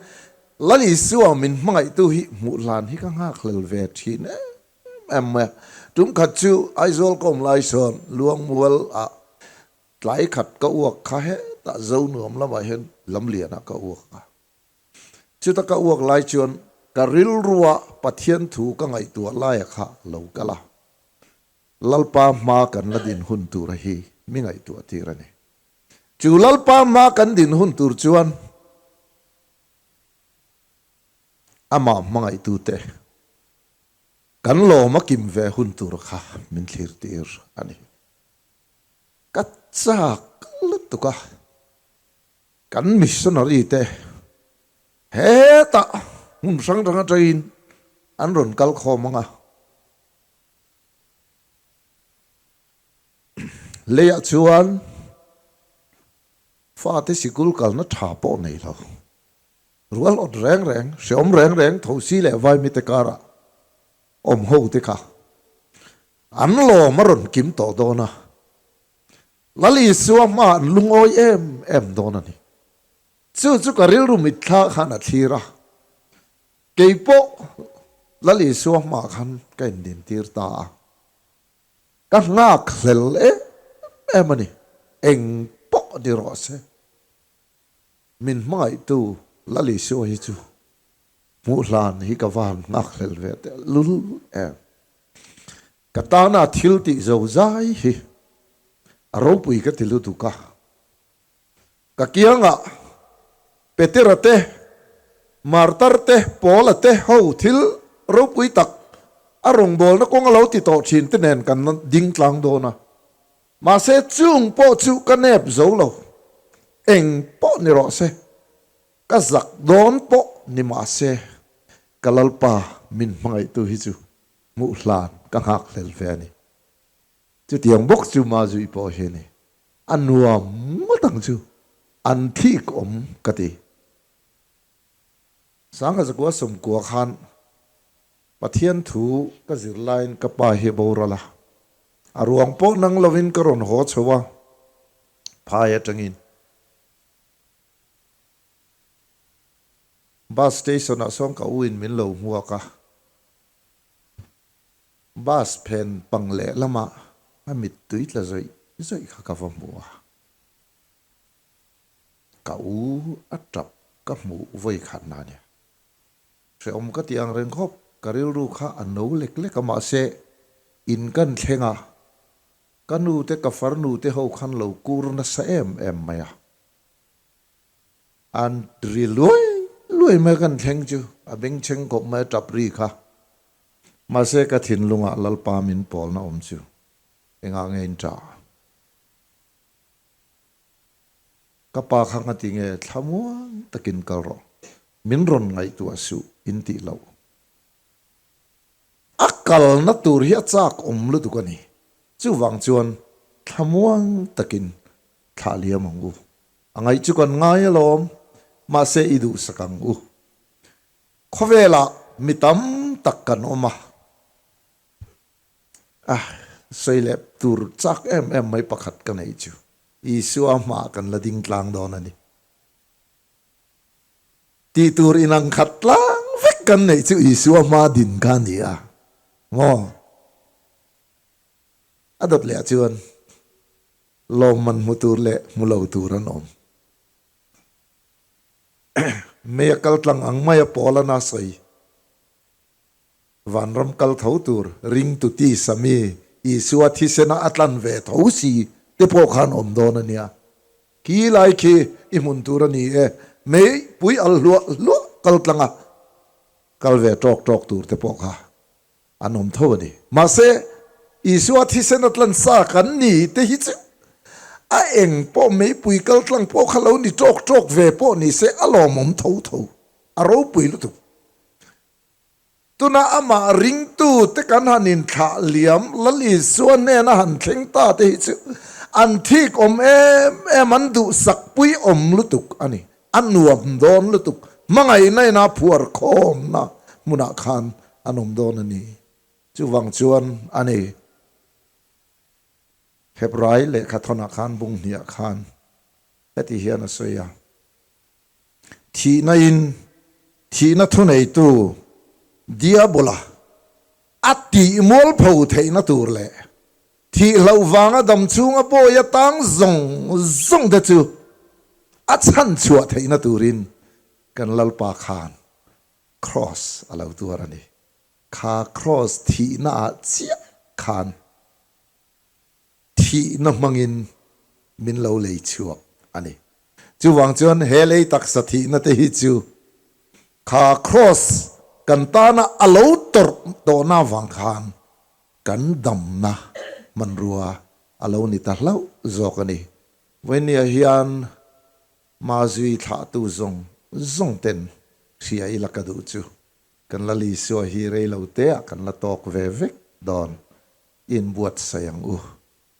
Lal Isua min hmangaihtu hi hmuh hlan hi ka nghakhlel ve thin em em mai a. Tum khat chu Aizawl ka awm lai sawn Luangmual ah tlai khat ka uak kha hetah Zonuam lamah hian Lamlianah ka uak a. Chuta ka uak lai chuan ka rilrua Pathian thu ka ngaihtuah laia kha lo kal a, Lalpa hma kan la din hun tura hi mi ngaihtuah tir a ni. Chu Lalpa hma kan din hun tur chuan amah hmangaihtute kan lawm a kim ve hun tur kha min thlir tir a ni. Ka chak lutuk a. Kan missionary te hetah hmun hrang hrang atangin an rawn kal khawm ang a, leiah chuan fate sikul kalna tha pawh nei lo, rual awt reng reng, hreawm reng reng thosi leh vaimite karah awm ho te kha an lawm a rawn kim tawh dawn a. Lal Isua hmaah an lungawi em em dawn a ni. Chu chu ka rilru mitthla khan a thlir a, kei pawh Lal Isua hmaah khan ka indintir ta a. Ka nghak hlel em em a ni, eng pawh ni rawh se. Min hmangaihtu Lal Isua hi chu hmuh hlan hi ka va han nghak hlel ve teh lul em. Ka tana thil tih zo zai hi a ropui ka ti lutuk a. Ka kiangah Petera te, Martar te, Paula te ho thil ropui tak a rawngbawlna kawng a lo ti tawh thin te nen kan ding tlang dawn a. Mahse chung pawh chu ka nep zo lo. Eng pawh ni rawh se, ka zak dawn pawh ni mahse ka Lalpa min hmangaihtu hi chu Hmuh hlan ka nghak hlel ve a ni. Chutiang bawk chu Mazui pawh hi a ni. A nuam ngawt ang chu. An thik awm ka ti. Sangha zakua sawmkua khan Pathian thu ka zir laiin ka pa hi a boral a. A ruang pawh nang lovin ka rawn haw chho a, phai atangin. Bus station-ah sawn ka u in min lo hmuak a. Bus phen pang leh lama a mittui tla zawih zawih kha ka va hmu a. Ka u a tap ka hmuh vawi khat na nia. Hrehawm ka ti ang reng khawp, ka rilru kha a no lek lek a mahse in kan thleng a, ka nu te ka farnu te ho khan lo kur nasa em em mai a. An ri luai luai mai kan thleng chu a bengchheng khawp mai a tap ri kha. Mahse ka thinlungah Lalpa min pawlna awm chu engah nge in ṭah? Ka pa kha ngati nge thlamuang takin kal rawh, min rawn ngaihtuah suh in tih loh. A kalna tur hi a chak awm lutuk a ni. Chuvang chuan thlamuang takin thlah liam ang u. A ngaih chu kan ngai alawm, mahse i duhsak ang u. Khawvelah mi tam tak kan awm a, a sawi leh tur chak em em mai pakhat ka neih chu Isua hmaah kan la ding tlang dawn a ni. Tih tur inang khat tlang vek kan neih chu Isua hmaa din kha a ni a maw? A dawt leh ah chuan lawmman hmu tur leh hmu lo tur an awm. Mei a kal tlang ang mai a pawl a na sawi. Vanram kal tho tur ringtu tisa mi Isua thisena a tlan ve tho si te pawh khan awm dawn a nia. Khi lai khi i hmun tur a ni e, meipui al hluah hluah kal tlanga kal ve tawk tawk tur te pawh kha an awm tho a ni. Mahse, Isua thisena tlan sa kan ni te hi chu a eng pawh meipui kal tlang pawh kha lo ni tawk tawk ve pawh ni se a lawmawm tho tho, a ropui lutuk. Tuna amah ringtu te kan han inthlah liam Lal Isua hnena han thleng ta te hi chu an thik awm em em, an duhsak pui awm lutuk a ni. A nuam dawn lutuk, hmangaihna ina phuar khawmna hmunah khan an awm dawn a ni. Chuvang chuan a ni. Hebrai lehkha thawnah khan bung hniah khan heti hian a sawi a. Thihna in thihna thuneitu Diabola a tih mualpho theihna tur leh thih hlauh vanga dam chhunga bawi a tang zawng zawng te chu a chhan chhuah theihna turin kan Lalpa khan Kraws a lo tuar a ni. Kha Kraws thihna ah chiah khan Thihna hmangin min lo lei chhuak a ni. Chuvang chuan he lei taksa thihna te hi chu kha Kraws kan tana a lo tawrh tawhna avang khan kan damna hmanrua a lo ni ta hlauh zawk a ni. Vawinia hian Mazui thlahtu zawng zawng ten hria ila ka duh chu kan la Lisua hi rei lo teah kan la tawk ve vek dawn Inbuatsaih ang u.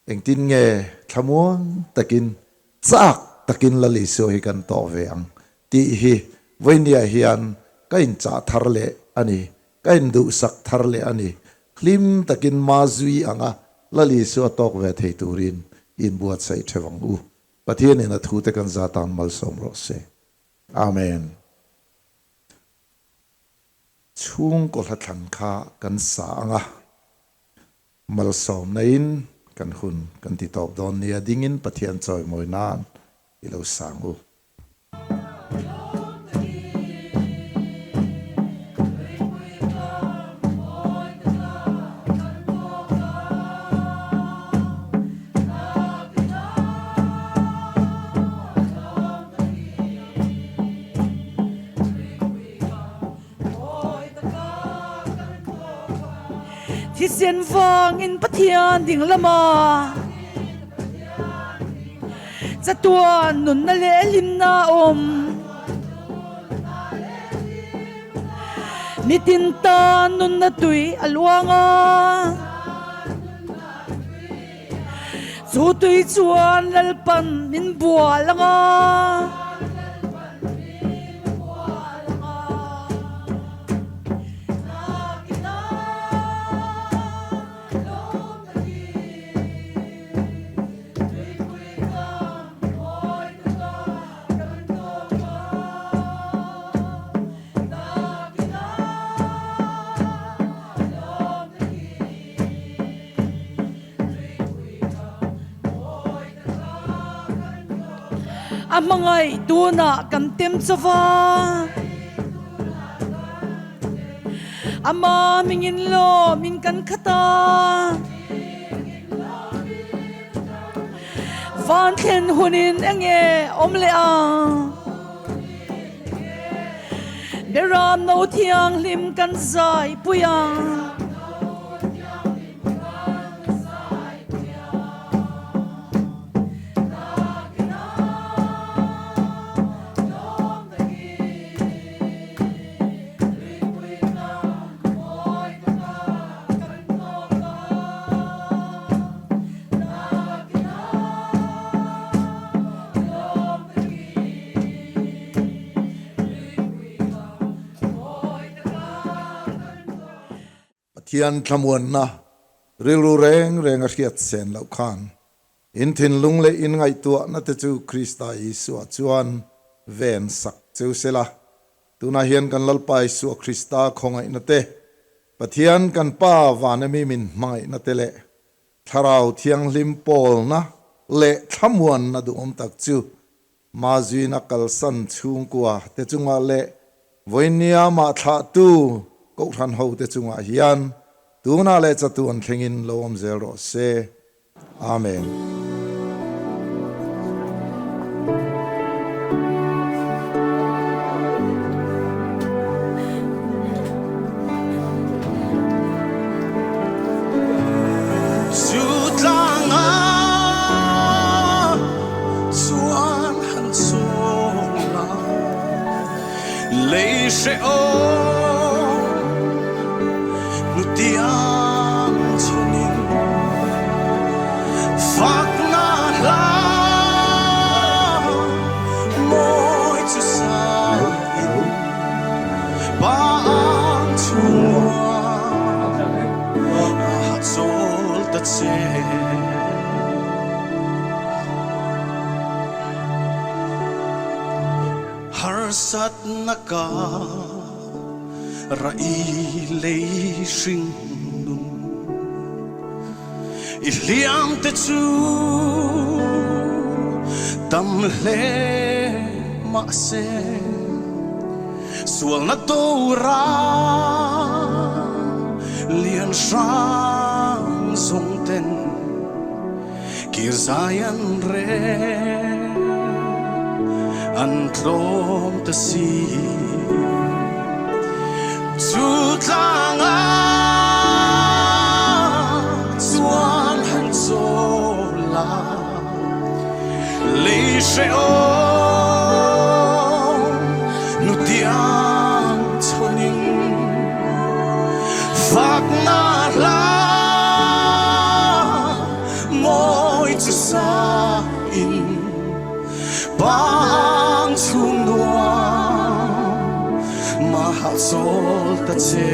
Engtin nge thlamuang takin, chak takin Lal Isua hi kan tawh ve ang tih hi vawinia hian ka inchah thar leh a ni, ka induhsak thar leh a ni. Hlim takin Mazui anga Lal Isua tawk ve thei turin inbuatsaih theuh ang u. Pathianin a thute kan za tan malsawm rawh se. Amen. Chhungkaw hlathlan kha kan sa ang a, malsawmna in kan hun kan ti tawp dawn nia dingin Pathian chawimawi nan i lo sang u. Thisen vangin Pathian ding lama chatuan nunna leh hlimna a awm. Nitin tan nunna tui a luang a, chu tui chuan Lalpan min bual ang a. A hmangaih tunah kan tem chauva, Ama mingin lawmin kan khat a, Van thlen hunin enge awm leh ang, Beram no thianghlim kan zai pui ang. Pathian thlamuanna rilru reng reng a hriat sen loh khan in thinlung leh in ngaihtuahna te chu Krista Isua chuan ven sak cheu se la. Tunah hian kan Lalpa Isua Krista khawngaihna te, Pathian kan Pa van ami min hmangaihna te leh Thlarau Thianghlim pawlna leh thlamuanna duhawm tak chu Mazuina kalsan chhungkua te chungah leh vawinia mah thlahtu Kohhran ho te chungah hian tunah leh chatuan thlengin lo awm zel rawh se. Amen. Chu tlanga chuan han chawng la, lei hrehawm hnutiang chhunin fakna hla mawi chu sain pa ang chhungah a chawl ta che. Harsatna ka raih lei hring nun i hliam te chu tam hle mahse sualna dora lian hrang zawng ten kir zai an rel an tlawm ta si. Chu tlangah chuan han chawl la, lei hrehawm nutiang chhawnin fakna hla mawi chu sa in bang chhung nuam mahal chawl ta che.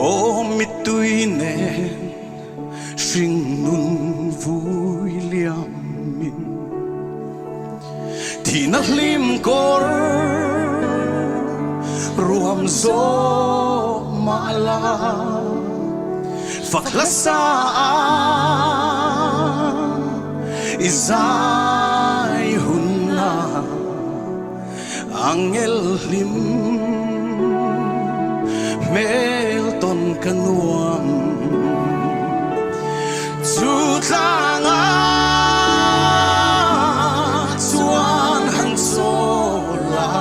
Aw mittui nen hringnun vui liam min thihna hlim kawr ruam zawh mah la fak hla sa i zai hun na angel hlim hmel tawn ka nuam chu tlangah chuan han chawl a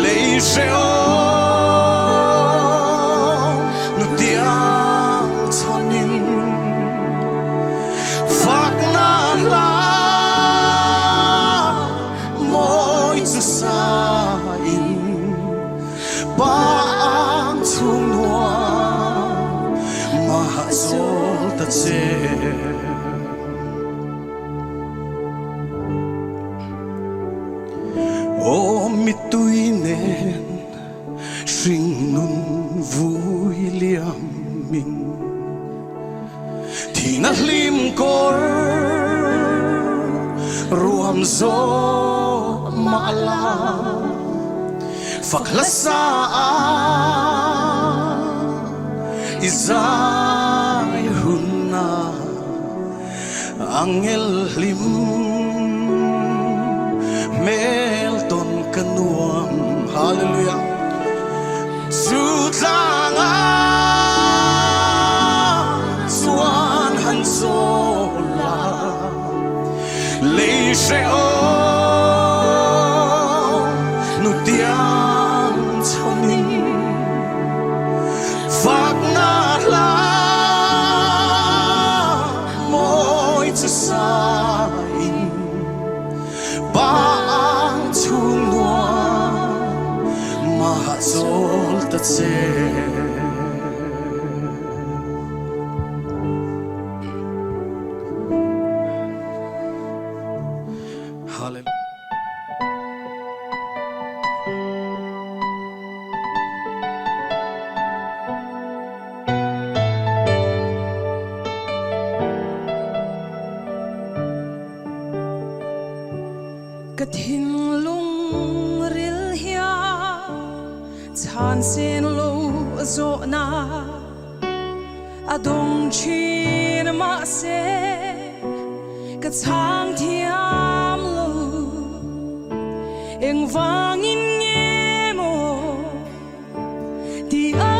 lei hrehawm nutiang chhanin fakna hla Mawi chu sa in pa ang chhung nuam mah zawl ta che. Aw mittui nen hringnun vui liam min. Thihna hlim kawr ruam zawh mah la fak hla sa a i zai hun a angel hlim hmel tawn ka nuam Hallelujah Chu tlangah chuan han chawl a, lei hrehawm nutiang chhawnin fakna hla mawi chu sain Bang chhung nuam mah zawl ta che. Hallelujah. Chhan sen lo zawhna a dawng thin mahse ka chhang thiam lo. Engvangin nge maw tia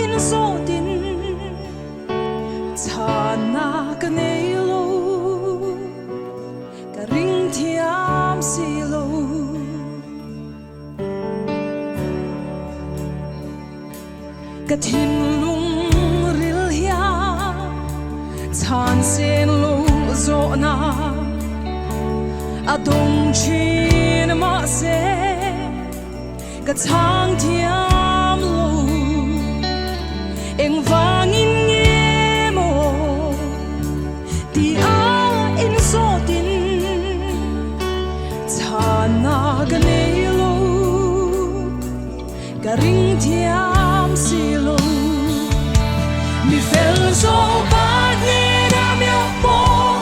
inzawtin chhanna ka nei lo. Ka ring thiam si lo. Ka thinlung ril hian chhan sen lo zawhna a dawng thin mahse ka chhang thiam lo. Engvangin nge maw tia inzawtin chhanna ka nei lo, ka ring thiam si lo. Mi fel zawk pa hnenah meuh pawh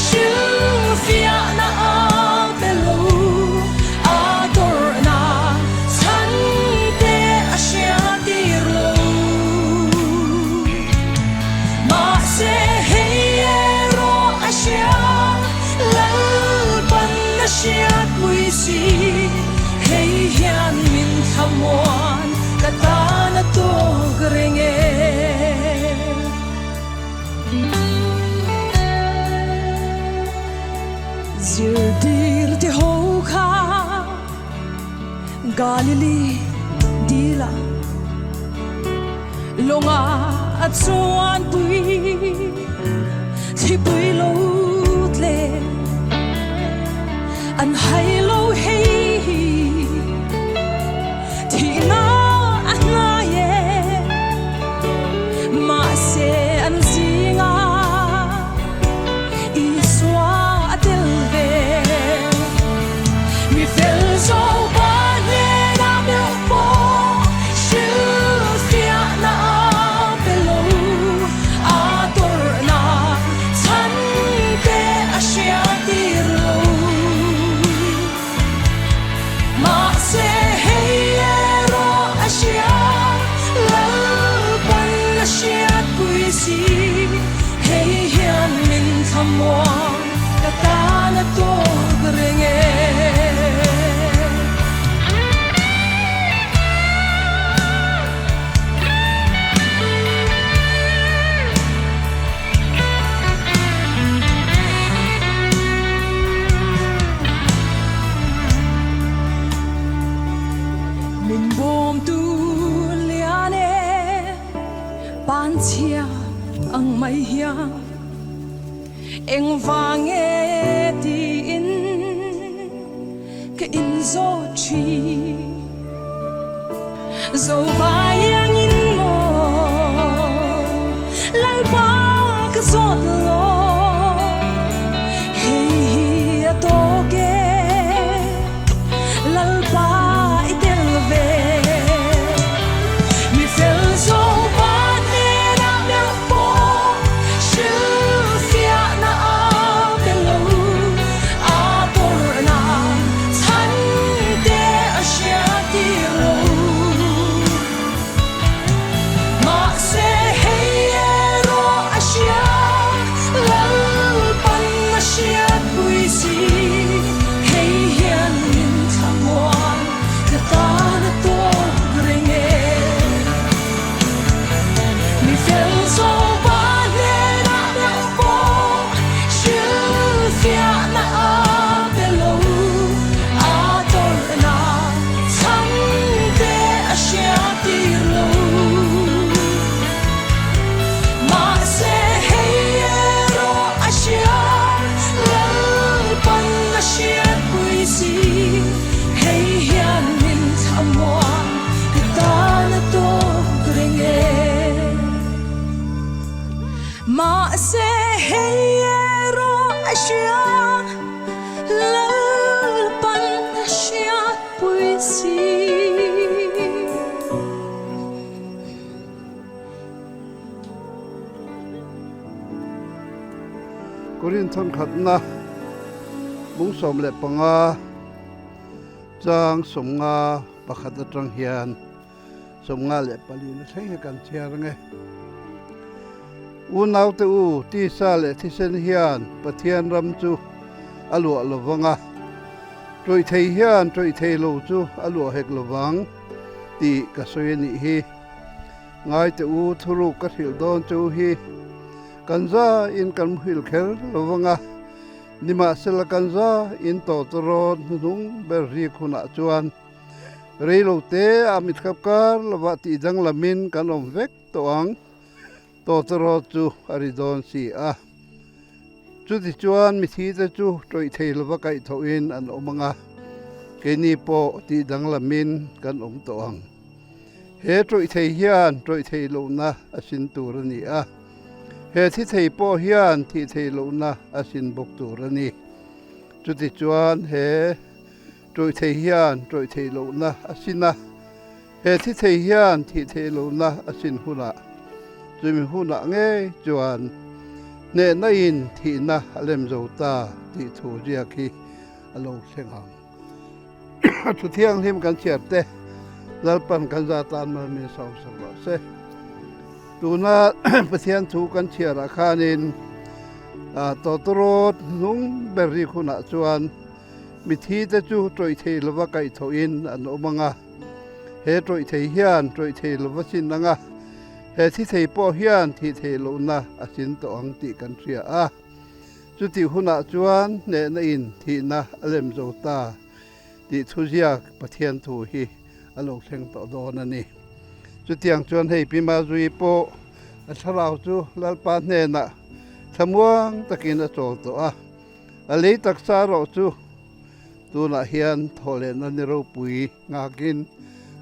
hrilhfiahna a pe lo, a tawrhna chhan te a hria tir lo. Mahse hei erawh a hria, Lalpan a hriatpui si. Hei hian min thlamuan ka tan a tawk reng e. Zirtir ti ho kha Galili dila Lawnga a chuan pui thlipui lo tle An hai lo hei hi thihna a hnai e Mahse an zinga Isua a tel ve. Mi fel zo pa hnenah meuh pawh hrilhfiahna a pe lo. A tawrhna chhan te a hria tir lo. Mahse hei erawh a hria, Lalpan a hriatpui si. Hei hian min thlamuang ka tan a tawk reng e. Min bawmtu lian e, panchhia ang mai hian engvang e tiin ka inzawt thin. Zo vai iangin maw Lalpa ka zawt lo, hei hi a tawk e Lalpa i tel ve. Mi fel zo pa hnenah meuh pawh hrilhfiahna a pe lo, a tawrhna chhan te a hria tir lo. Mahse hei erawh a hria, Lalpan a hriatpui si. Hei hian min thlamuan ka tan a tawk reng e. Mi fel zawk pa hnenah meuh pawh hrilhfiahna a pe lo. A tawrhna chhan te a hria tir lo. Mahse hei erawh a hria, Lalpan a hriatpui si. Hei hian min thlamuan ka tan a tawk reng e. Mahse hei erawh a hria, Lalpan a hriatpui si. Korin thawnkhatna 15 chang 51 atang hian. 54 na thleng hi kan chhiar ang e. Unaute u, tisa leh thisen hian Pathian ram chu a luah lo vang a, tawih thei hian tawih thei lo chu a luah hek lo vang tih ka sawi a nih hi. Ngaite u, thuruk ka hrilh dawn chu hi kan za in kan muhil kher lo vang a, nimahsela kan za in tawtawrawt hnuhnung ber rik hunah chuan reilote a mitkhap kar lovah tih danglamin kan awm vek tawh ang. Tawtawrawt chu a ri dawn si a. Chutichuan mithite chu tawih thei lova kaihthawhin an awm ang a, keini pawh tih danglamin kan awm tawh ang. He tawih thei hian tawih theih lohna a sin tur a ni a, he thi thei pawh hian thih theih lohna a sin bawk tur a ni. Chutichuan he tawih thei hian tawih theih lohna a sin a. He thi thei hian thih theih lohna a sin hunah, chumi hunah ngei chuan hnehna in thihna a lem zo ta tih thu ziak hi a lo thleng ang. Thu thianghlim kan chhiar te Lalpan kan za tan mal min sawm sak rawh se. Tuna Pathian thu kan chhiarah khanin tawtawrawt hnung ber rik hunah chuan mithi te chu tawih thei lova kaihthawhin an awm ang a. He tawih thei hian tawih thei lova sin ang a, he thi thei pawh hian thih theih lohna a sin tawh ang tih kan hria a. Chutih hunah chuan hnehna in thihna a lem zo ta tih thuziak Pathian thu hi a lo thleng tawh dawn a ni. Chutiang chuan hei Pi Mazui pawh a thlarau chu Lalpa hnenah thlamuang takin a chawl tawh a, a lei taksa erawh chu Tunah hian thawhlehna ni ropui nghakin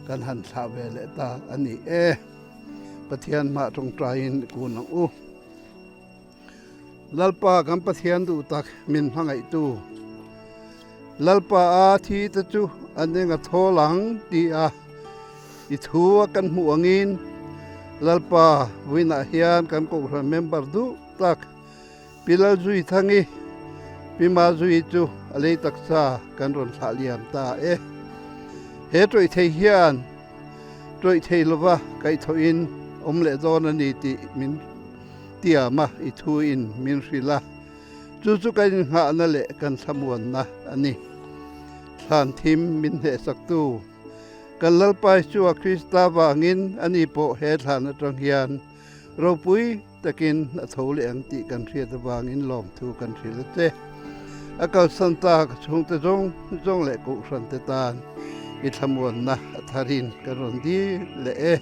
kan han thlah ve leh ta a ni e. Pathian hmah tawngtaiin i kun ang u. Lalpa kan Pathian duh tak min hmangaihtu. Lalpa a thi te chu an eng a thawl ang ti a i thu a kan hmuh angin Lalpa vawiinah hian kan kohhran member duh tak Pi Lalzuithangi, Pi Mazuii chu a lei taksa kan rawn thlah liam ta e. He tawih thei hian tawih thei lova kaihthawhin awm leh dawn a ni tih min tiam a, i thuin min hrilh a. Chu chu kan innghahna leh kan thlamuanna a ni. Thlan thim min hnehsaktu kan Lalpa Isua Krista vangin ani pawh he thlan atang hian ropui Takin a tho leh ang tih kan hriat avangin lawmthu kan hrilh a che. A kalsan ta ka chhungte zawng zawng leh kohhrante tan i thlamuanna a tharin kan rawn dil leh e.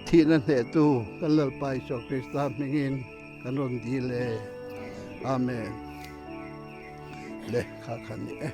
Thihna hnehtu kan Lalpa Isua Krista hmingin kan rawn dil e. Amen. Le kha kha ni e.